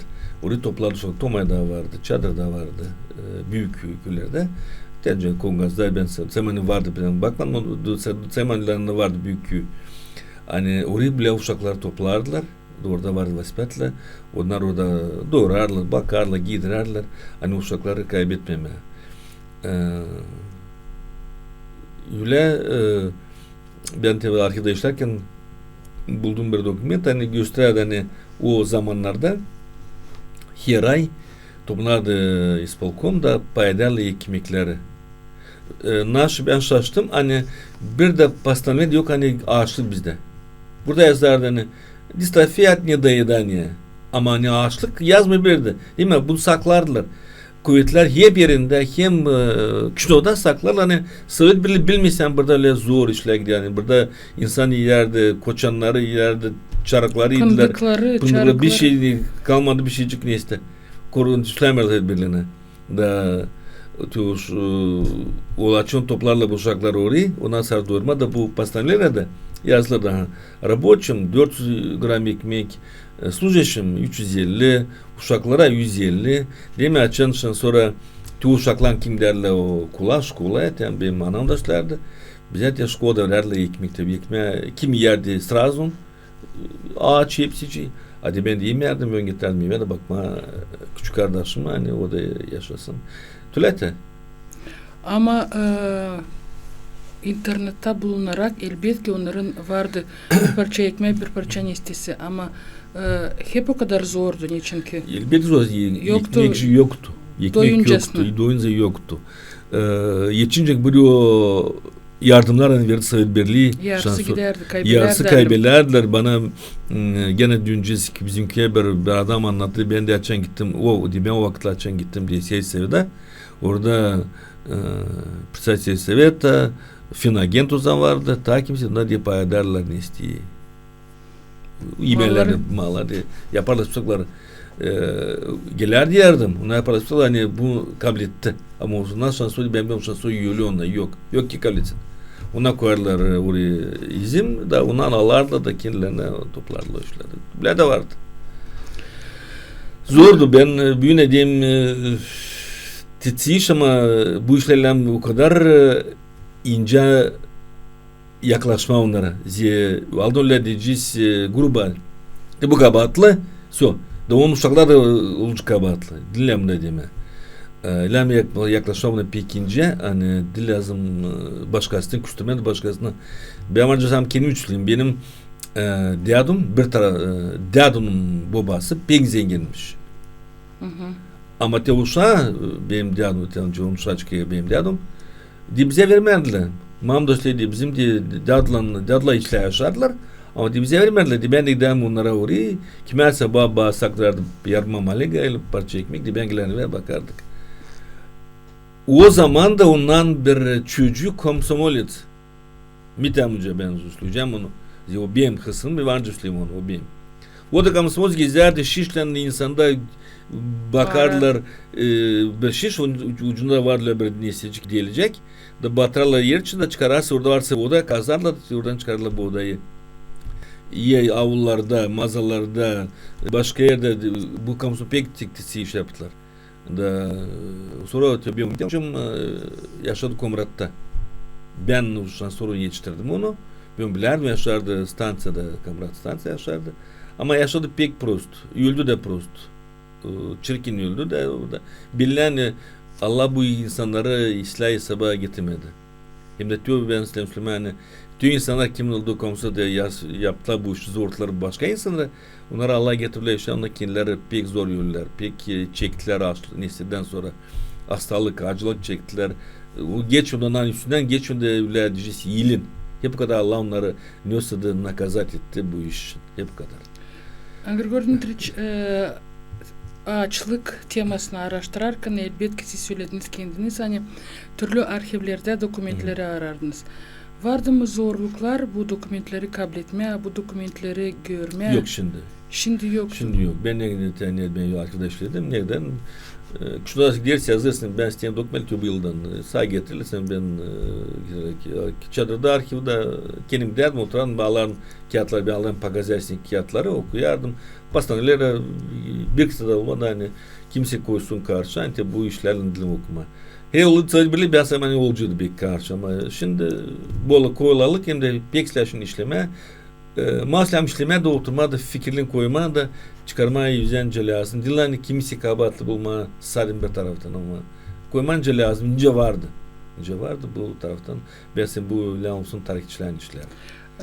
Orayı toplardılar, Tomay da vardı, Çadır da vardı, e, büük küü-, küülerdä. Deyni Kongazda bän se-, Semanı vardı, bän bakmadım, ama du-, se-, Semanılarında vardı büük küü. Ani orayı bilä uşakları toplardılar. Orada vardı воспитательлär. Onnar orada doorardılar, bakardılar, giidirärdiler. Ani uşakları kaybetmemää. E, ölä, e, bän te arhivdä işlärkän buldum bir dokument, ani gösterärdi, ani o zamannarda her ay toplanardı, e, ispolkom da payederdi ekmekleri. E, naşı bän şaştım, ani bir dä постановление yok, ani aaçlık bizdä. Burada yazardı, ani дистрофия от недоедания. Ama ani aaçlık yazmêêr bir dä. Demäk, bunu saklardılar. Kuvetlär hep erindä, hem, e, kinoda saklardılar, ani Sovet Birlii bilmesin, burada ölä zor işlär gider. Ani burada insan iyärdi, koçannarı iyärdi, çarıkları iydilär. Pındırıkları, pındırıkları, bir şey diil, kalmadı bir şeycik, neysä. Korkunç işlär Sovet Birliinä. Da, то есть, e, o açan toplardılar bu uşakları orayı, ondan sora doyurmaa da bu постановлениедä yazılırdı, aha, рабочим dört üz gram ekmek, e, служащим üç üz elli, uşaklara üz elli. Demäk, açan şan sora te uşaklan kim gidärlär okula, şkolaya, te benim anam da işlärdi. Bizä te şkolada verärdi ekmek, tabii, ekmeä kim iyärdi сразу, aaç hepsicii. Hadi bän dä imärdim, bän getirärdim evä dä bakmaa, e, küçük kardaşıma, ani o da yaşasın. Tölä te. Ama, e, internatta bulunarak, elbetki, onnarın vardı bir parça ekmeä, bir parça nestesi. Ama, e, hep o kadar zordu, neçinki. Elbetki zor, e, yoktu. Ekmek yoktu. Ekmek doyuncasına yoktu. Doyunca yoktu. E, yetişincä bir o yardımnar, ani verdi Sovet Birlii. Yarısı şansı gidärdi, yarısı kaybedärdilär. Bana, m, genä dün bizimkilär bir, bir adam annattı. Bän dä açan gittim. O, demäk, o vakıtlar açan gittim diil, сельсовета. Orada, e, председатель сельсовета, финагент o zaman vardı. Taa kimsey, onnar deyni payederlär nesteyä. İmärlärdi malları, yaparlar списокları. E, gelärdi yardım, onnar yaparlar списокları, ani bu kabletti. Ama ondan şansı, bän bilmeerim, şansı ölü onnar, yok. Yok ki kabletsin. Onnar koyardılar, e, oraya üzüm, da ondan alardılar da kendilerinä toplardılar o işleri. Bölä dä vardı. Zordu, bän, e, büün deyim, e, tetsä iş, ama bu işlerlän o kadar, e, incä yaklaşmaa onnara. Zerä aldın ölä deyecez, e, грубо. E, bu kabaatlı, всё. Da onun uşakları da olacek kabaatlı. Diil lääzım buna demää. E, lääzım yak-, yaklaşmaa buna pek incä, ani diil lääzım, e, başkasını küstürmää, başkasını. Bän var, kendim üçleyim. Benim, e, dädum, bir tara-, e, dädumun bobası pek zenginmiş. Ama te uşaa, e, benim dädum, te, te uşaçık, e, benim dädum, deyni bizä vermärdilär. Mam dostlar deyni bizim deyni dädular, dädular işlär yaşardılar. Ama deyni bizä vermärdilär. Deyni bän dä gidärdim onnara oraya. Kimsä baba saklardı yarım malega ili parça ekmek. Deyni bän gelärdiyim evä, bakardık. O zaman da ondan bir çocuk komsomolets. Mitän uca bän usluyacam onu. O benim hısım, bän var usluyum onu, o benim. O da komsomolets gezärdi, şişlän insanda bakardılar, e, bir şiş, onun uc-, ucunda vardı bir nesecik delecek. Da batardılar er için da çıkararsa, orada varsa oda, kazardılar, oradan çıkardılar bu odayı. E, avullarda, mazalarda, başka erdä, bu komsomol pek tetsä iş yaptılar. Da, e, sora te bän, e, yaşadı Komratta. Bän şansı sora etiştirdim onu. Bän bilärdim, yaşardı stanţiyada, Komrat stanţiya yaşardı. Ama yaşadı pek prost. Öldü dä prost. e, çirkin öldü dä, o da bilä, ani Allah bu insannarı islää hesaba getirmedi. Hem dä tüü bän isteerim sölemää, ani tüü insannar, kim oldu komsa da yas-, yaptılar bu işi, zorlukları başka insannara, onnarı Allah getirdi işä, onnar kendileri pek zor öldülär, pek, e, çektilär aç-, nesildän sora astalık, acılık çektilär. E, o geç ondan, üstündän geç onda, ölä deyecez, yılın. Hep o kadar Allah onnarı ne olsa da наказать etti bu iş için. Hep o kadar. Grigoriy Dmitriç, e, aaçlık temasını aaraştırarkan, elbetki, siz sölediniz kendiniz, ani türlü arhivlerdä dokumentleri aarardınız. Vardı mı zorluklar bu dokumentleri kabletmää, bu dokumentleri görmää? Yok şindi. Şindi yok. Şindi yok. Bän ne, ne, ne, bän yok, arkadaş dedim. Neredän? E, şunda dersi yazırsın, bän isteerim dokument bu yıldan. E, saa getirilsin, bän, e, giderek, e, çadırda, arhivdä, kendim giderdim, oturardım, baalardım kiyatları, bän aldım показательный kiyatları, okuyardım. Постановление, e, bir kısa da olmadı, ani kimsey koysun karşı, ani te bu işlärlän dilim okumaa. He, oldu, tabii, bän sän, ani olaceydı pek karşı, ama şindi bola kolaylık, hem dä pek islää şindi işlemää. E, maslää işlemää dä, oturmaa da, fikirlerin koymaa da, çıkarmaa üzerä lääzım. Diil, ani kimseyi kabaatlı bulmaa sadä bir taraftan, ama koymaa lääzım, nicä vardı. Nicä vardı bu taraftan. Bän sän bu lääzım tarihçilän işlär.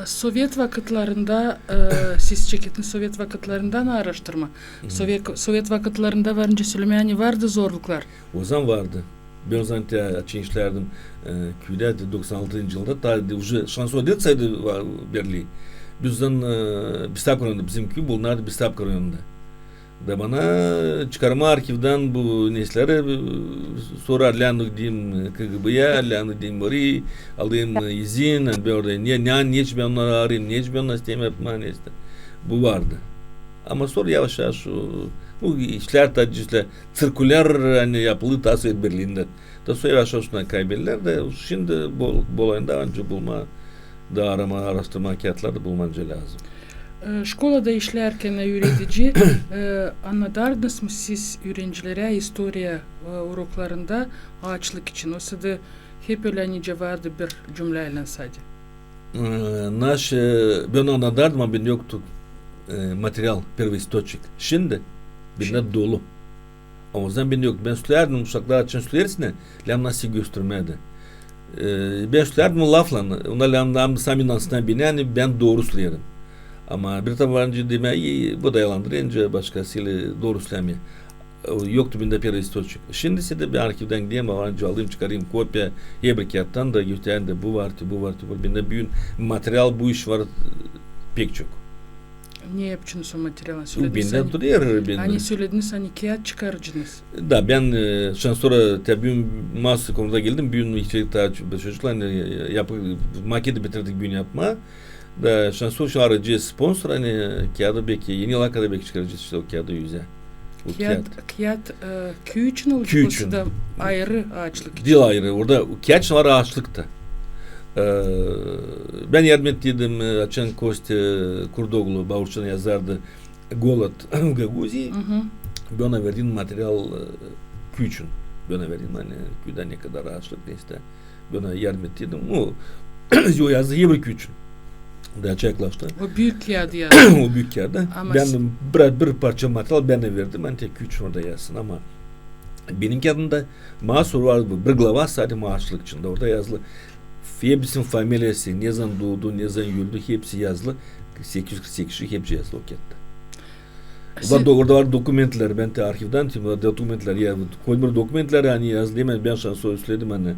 Sovet vakıtlarında, e, siz çekettiniz sovet vakıtlarından aaraştırma. Sovet, sovet vakıtlarında var nicä sölemää, ani vardı zorluklar. Ozaman vardı. Bän ozaman te açan işlärdim, e, küüdä, te doksan altıncı yılda, taa de uje şansora dä saydı va-, berli. Biz ozaman, e, Bistapka rayonunda, bizim küü bulunardı Bistapka rayonunda. Da bana çıkarmaa arhivdän bu nesleri, e, sorar, lääzım deyim KGB-ya, lääzım deyim orayı, alayım, e, izin, ani bän orada, ne, ne, neçin bän onnarı aarayım, neçin bän onnarı isteerim yapmaa, nesä. Bu vardı. Ama sora yavaş-yavaş o, bu işlär, taa, işlär, Ţirkulär, ani yapıldı taa sovet birliindä. Da sora yavaş-yavaş onnar kaybettilär dä, şindi bol-, bolayında ancak bulmaa, da aaramaa, aaraştırmaa kiyatlarda bulmaa lääzım. E, şkolada işlärkän üüredicä, e, annadardınız mı siz üürencilerä istoriya, e, uroklarında aaçlık için? Osa da hep ölä nicä vardı bir cümläylän sade? E, naş, e, bän annadardım, ama bendä yoktu, e, material, первоисточник. Şindi bendä dolu. Ama ozaman bendä yoktu. Bän sölärdim, uşaklar açan söleersin, lääzım nasıl göstermää dä. E, bän sölärdim laflan, onnar lääzım, lääzım sami inansınnar bendä, ani bän dooru söleerim. Ama bir taraftan var nicä demää, e, bu da yalandır, nicä başkasıyla dooru sölämeer. E, yoktu bendä первоисточник. Şindi sade bän arhivdän giderim, var nicä alayım, çıkarayım kopiya, herbir kiyattan da göstererim dä, bu var te, bu var te, bu. Bendä büün material, bu iş var, e, pek çok. Ne yapacanız o materialı? Bendä durêr, bendä. Ani sölediniz, ani kiyat çıkaracınız. Da, bän, e, şansora, te büün maasuz konuda geldim, büün işte taa ço-, çocuklar, e, yapı-, maketi bitirdik büün yapmaa. Da şansora şindi arayacez sponsor, ani kiyadı beki, Eni Lakada beki çıkaracez işte o kiyadı üzä. O kiyat, kiyat, e, küü için olacek, osa da ayırı aaçlık için? Diil ayırı, orada kiyat için var aaçlık ta. E, bän yardım ettiydim, e, açan Kostya Kurdoğlu, Baurçanın yazardı, "Голод в Гагаузии". Bän ona verdim material, e, küü için. Bän ona verdim, ani küüdä ne kadar aaçlık, nesä. Bän ona yardım ettiydim. O, o yazdı herbir küü için. Da açıklaştı. O büük kiyadı yazdı. O büük kiyadı. Ama bän s- bir, bir parça material bän dä verdim, ani te küü için orada yazsın. Ama benim kiyadımda maasuz var bu, bir glava sade aaçlık için. Da orada yazılı hepsinin familiyası, ne zaman doodu, ne zaman öldü, hepsi yazılı. Sekiz üz kırk sekiz kişi, hepsi yazılı o kiyatta. Orada do-, orada var dokumentlär, bän te arhivdän, te dokumentlär, ya, koydum dokumentlär, ani yazılı, demää, bän şansora söledim, ani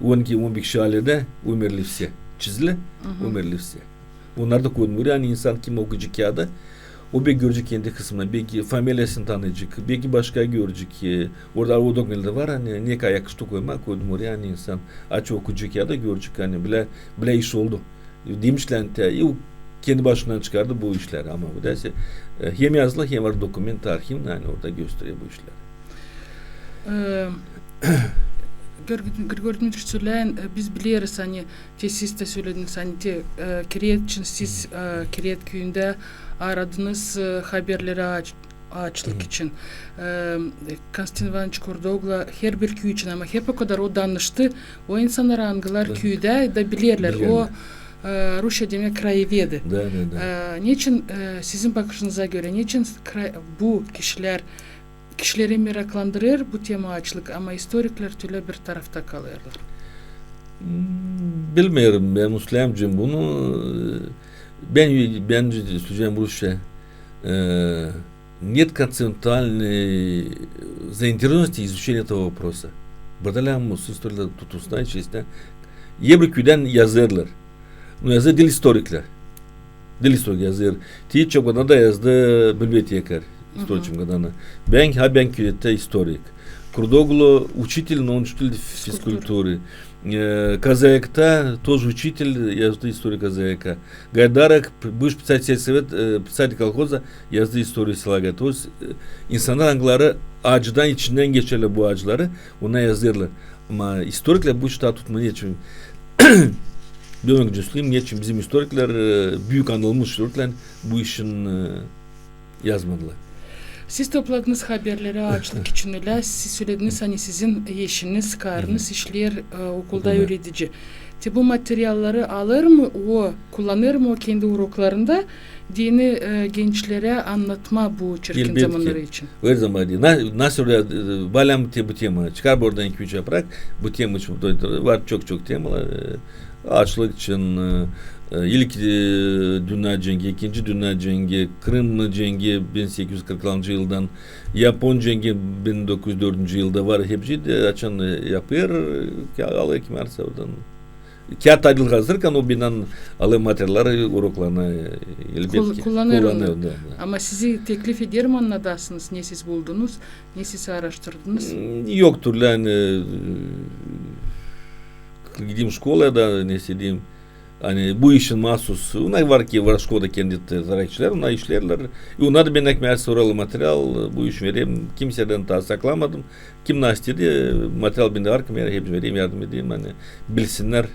on iki, on bir kişi alede умерли все, çizili, умерли все. Onnar da koydum oraya, ani insan, kim okuyacek kiyadı, o beki görecek kendi kısmını, beki familiyasını tanıyacek, beki başka görecek, e, orada o dokumentlär var, ani ne kadar yakıştı koymaa, koydum oraya, ani insan aç okuyacek kiyadı, görecek, ani bilä, bilä iş oldu. Demişlär, te, e, o kendi başından çıkardı bu işleri, ama bu da se-, e, hem yazılı, hem var dokument, arhivnä, ani orada gösteriyor bu işleri. E, Grigor-, Grigoriy Dmitriç, söläyin, e, biz bileriz, ani te siz dä sölediniz, ani te, e, Kiret için siz, e, Kiret küüyündä aradınız, e, haberleri aç-, aaçlık için. E, Konstantin İvanoviç Kurdoğlu herbir küü için, ama hep o kadar o danıştı o insannara, angılar küüdä da bilerlär. O, e, rusça demäk краеведы. Da, da, da. E, neçin, e, sizin bakışınıza görä, neçin kra-, bu kişilär Kişileri meraklandırêr bu tema, aaçlık, ama istoriklär tölä bir tarafta kalêrlar. Hmm, bilmeerim, bän üstlenmeyecäm bunu. Bän, bän üstlenecäm rusça. E, нет концептуальной заинтересованности изучения этого вопроса. Burada lääzım olsun istoriklerlär tutunsınnar, işitsin. Herbir küüdän yazêrlar. Nu, yazêr diil istoriklär. Diil istorik yazêr. Ti Çemodanada yazdı bibliotekar, istoriçi Çemodanada. Bän, ha, bän küüdä istorik. Krudoglu учитель, но он учитель физкультуры. E, Kazaekta тоже учитель, yazdı историю Казаека. Гайдаров, бывший председатель сельсовета, e, председатель колхоза, yazdı историю села Гайдарова. То есть, e, insannar, angıları acıdan içindän geçerlär bu acıları, onnar yazêrlar. Ama istoriklär bu işi taa tutmêêr. Neçin? Dönük düzleyim, neçin bizim istoriklär, e, büük anılmış istoriklär bu işin, e, yazmadılar. Siz topladınız haberleri aaçlık için ölä, siz sölediniz, ani sizin eşiniz, karınız işleer, e, okulda üüredici. Te bu materialları alêr mı o, kullanêr mı o kendi uroklarında, deyni, e, gençlerä annatmaa bu çirkin zamannarı için? Elbetki. Her zaman deyni. Na-, nasıl ölä, e, böleyim te bu tema. Çıkar buradan iki-üç yaprak. Bu tema için var çok-çok temalar. E, aaçlık için, e, e, ilk, e, dünnä cengi, ikinci dünnä cengi, Krım cengi bin sekiz üz kırk altıncı yıldan, Yapon cengi bin dokuz üz dördüncü yılda var. Hepsi dä açan, e, yapêr, e, alêr kim varsa oradan. Kiyat diil hazırkan, o bindän alêr materialları uroklarına, e, elbetki. Kullanêr onu. Da, da. Ama sizi teklif ederim, annadasınız, ne siz buldunuz, ne siz aaraştırdınız? Hmm, yok türlü, ani, e, gideyim şkolaya da, ne söyleyim, ani bu işin maasuz, onnar var ki, var şkolada kendi te-, tarihçilär, onnar işleerlär. E, onnar da bendän kim varsa sorêrlar material, bu iş vererim, kimseydän taa saklamadım. Kim ne istedi, material bendä var, kim hepsini vereyim, yardım edeyim, ani bilsinnär.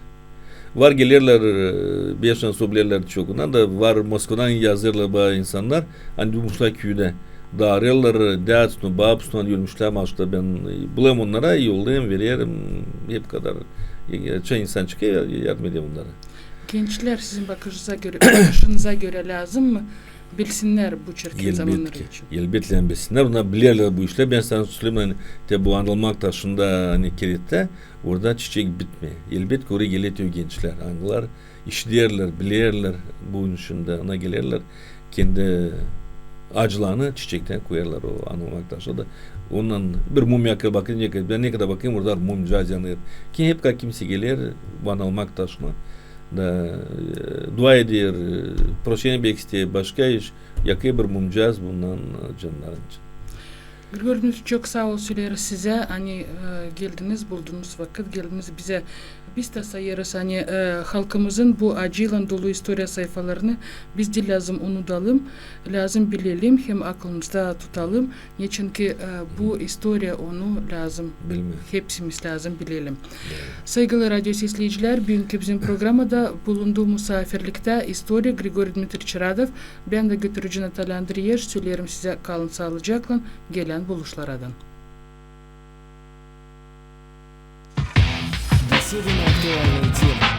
Var gelerlär, e, beş-on soy bilerlär çok. Ondan da var Moskvadan yazêrlar bana insannar, ani duymuşlar küüdä. Darêrlar, dädsunu, babusunu, ani ölmüşlär, maşta bän, e, bulêrım onnara, yollayêrım, vererim, hep kadar. E, çay insan çıkêr, yardım ederim onnara. Gençlär sizin bakışınıza görä, bakışınıza görä lääzım mı bilsinnär bu çirkin zamannarı için? Elbetki, elbetki bilsinnär. Onnar bilerlär bu işleri. Bän sana söleyim, ani te bu anılmak taşında, ani kerette, orada çiçek bitmeer. Elbetki oraya geler te o gençlär, angılar işiderlär, bilerlär bu işin dä, ona gelerlär, kendi acılarını çiçektän koyêrlar o anılmak taşına da. Ondan bir mum yakêr, bakêr, ne kadar, bän ne kadar bakêrım, orada mumcaaz yanêr. Ki hep ka kimsey geler bu anılmak taşına da, e, dua eder, e, proşeniya isteer, başka iş, yakêr bir mumcaaz bundan, e, cannarın için. Grigoriy Dmitriç, çok saa ol söleeriz sizä, ani, e, geldiniz, buldunuz vakıt, geldiniz bizä. Biz dä sayêrız, ani, e, halkımızın bu acıylan dolu istoriya sayfalarını biz diil lääzım unudalım, lääzım bilelim hem aklımızda tutalım. Neçinki, e, bu istoriya, onu lääzım, hepsimiz lääzım bilelim. Saygılı radyo sesleyicilär, büünkü bizim programada bulundu musaafirliktä istorik Grigoriy Dmitriç Radov, bän dä götürücü Natalya Andreyeş, söleerim sizä, kalın saalıcaklan, gelän buluşlardan. Беседы на актуальные темы.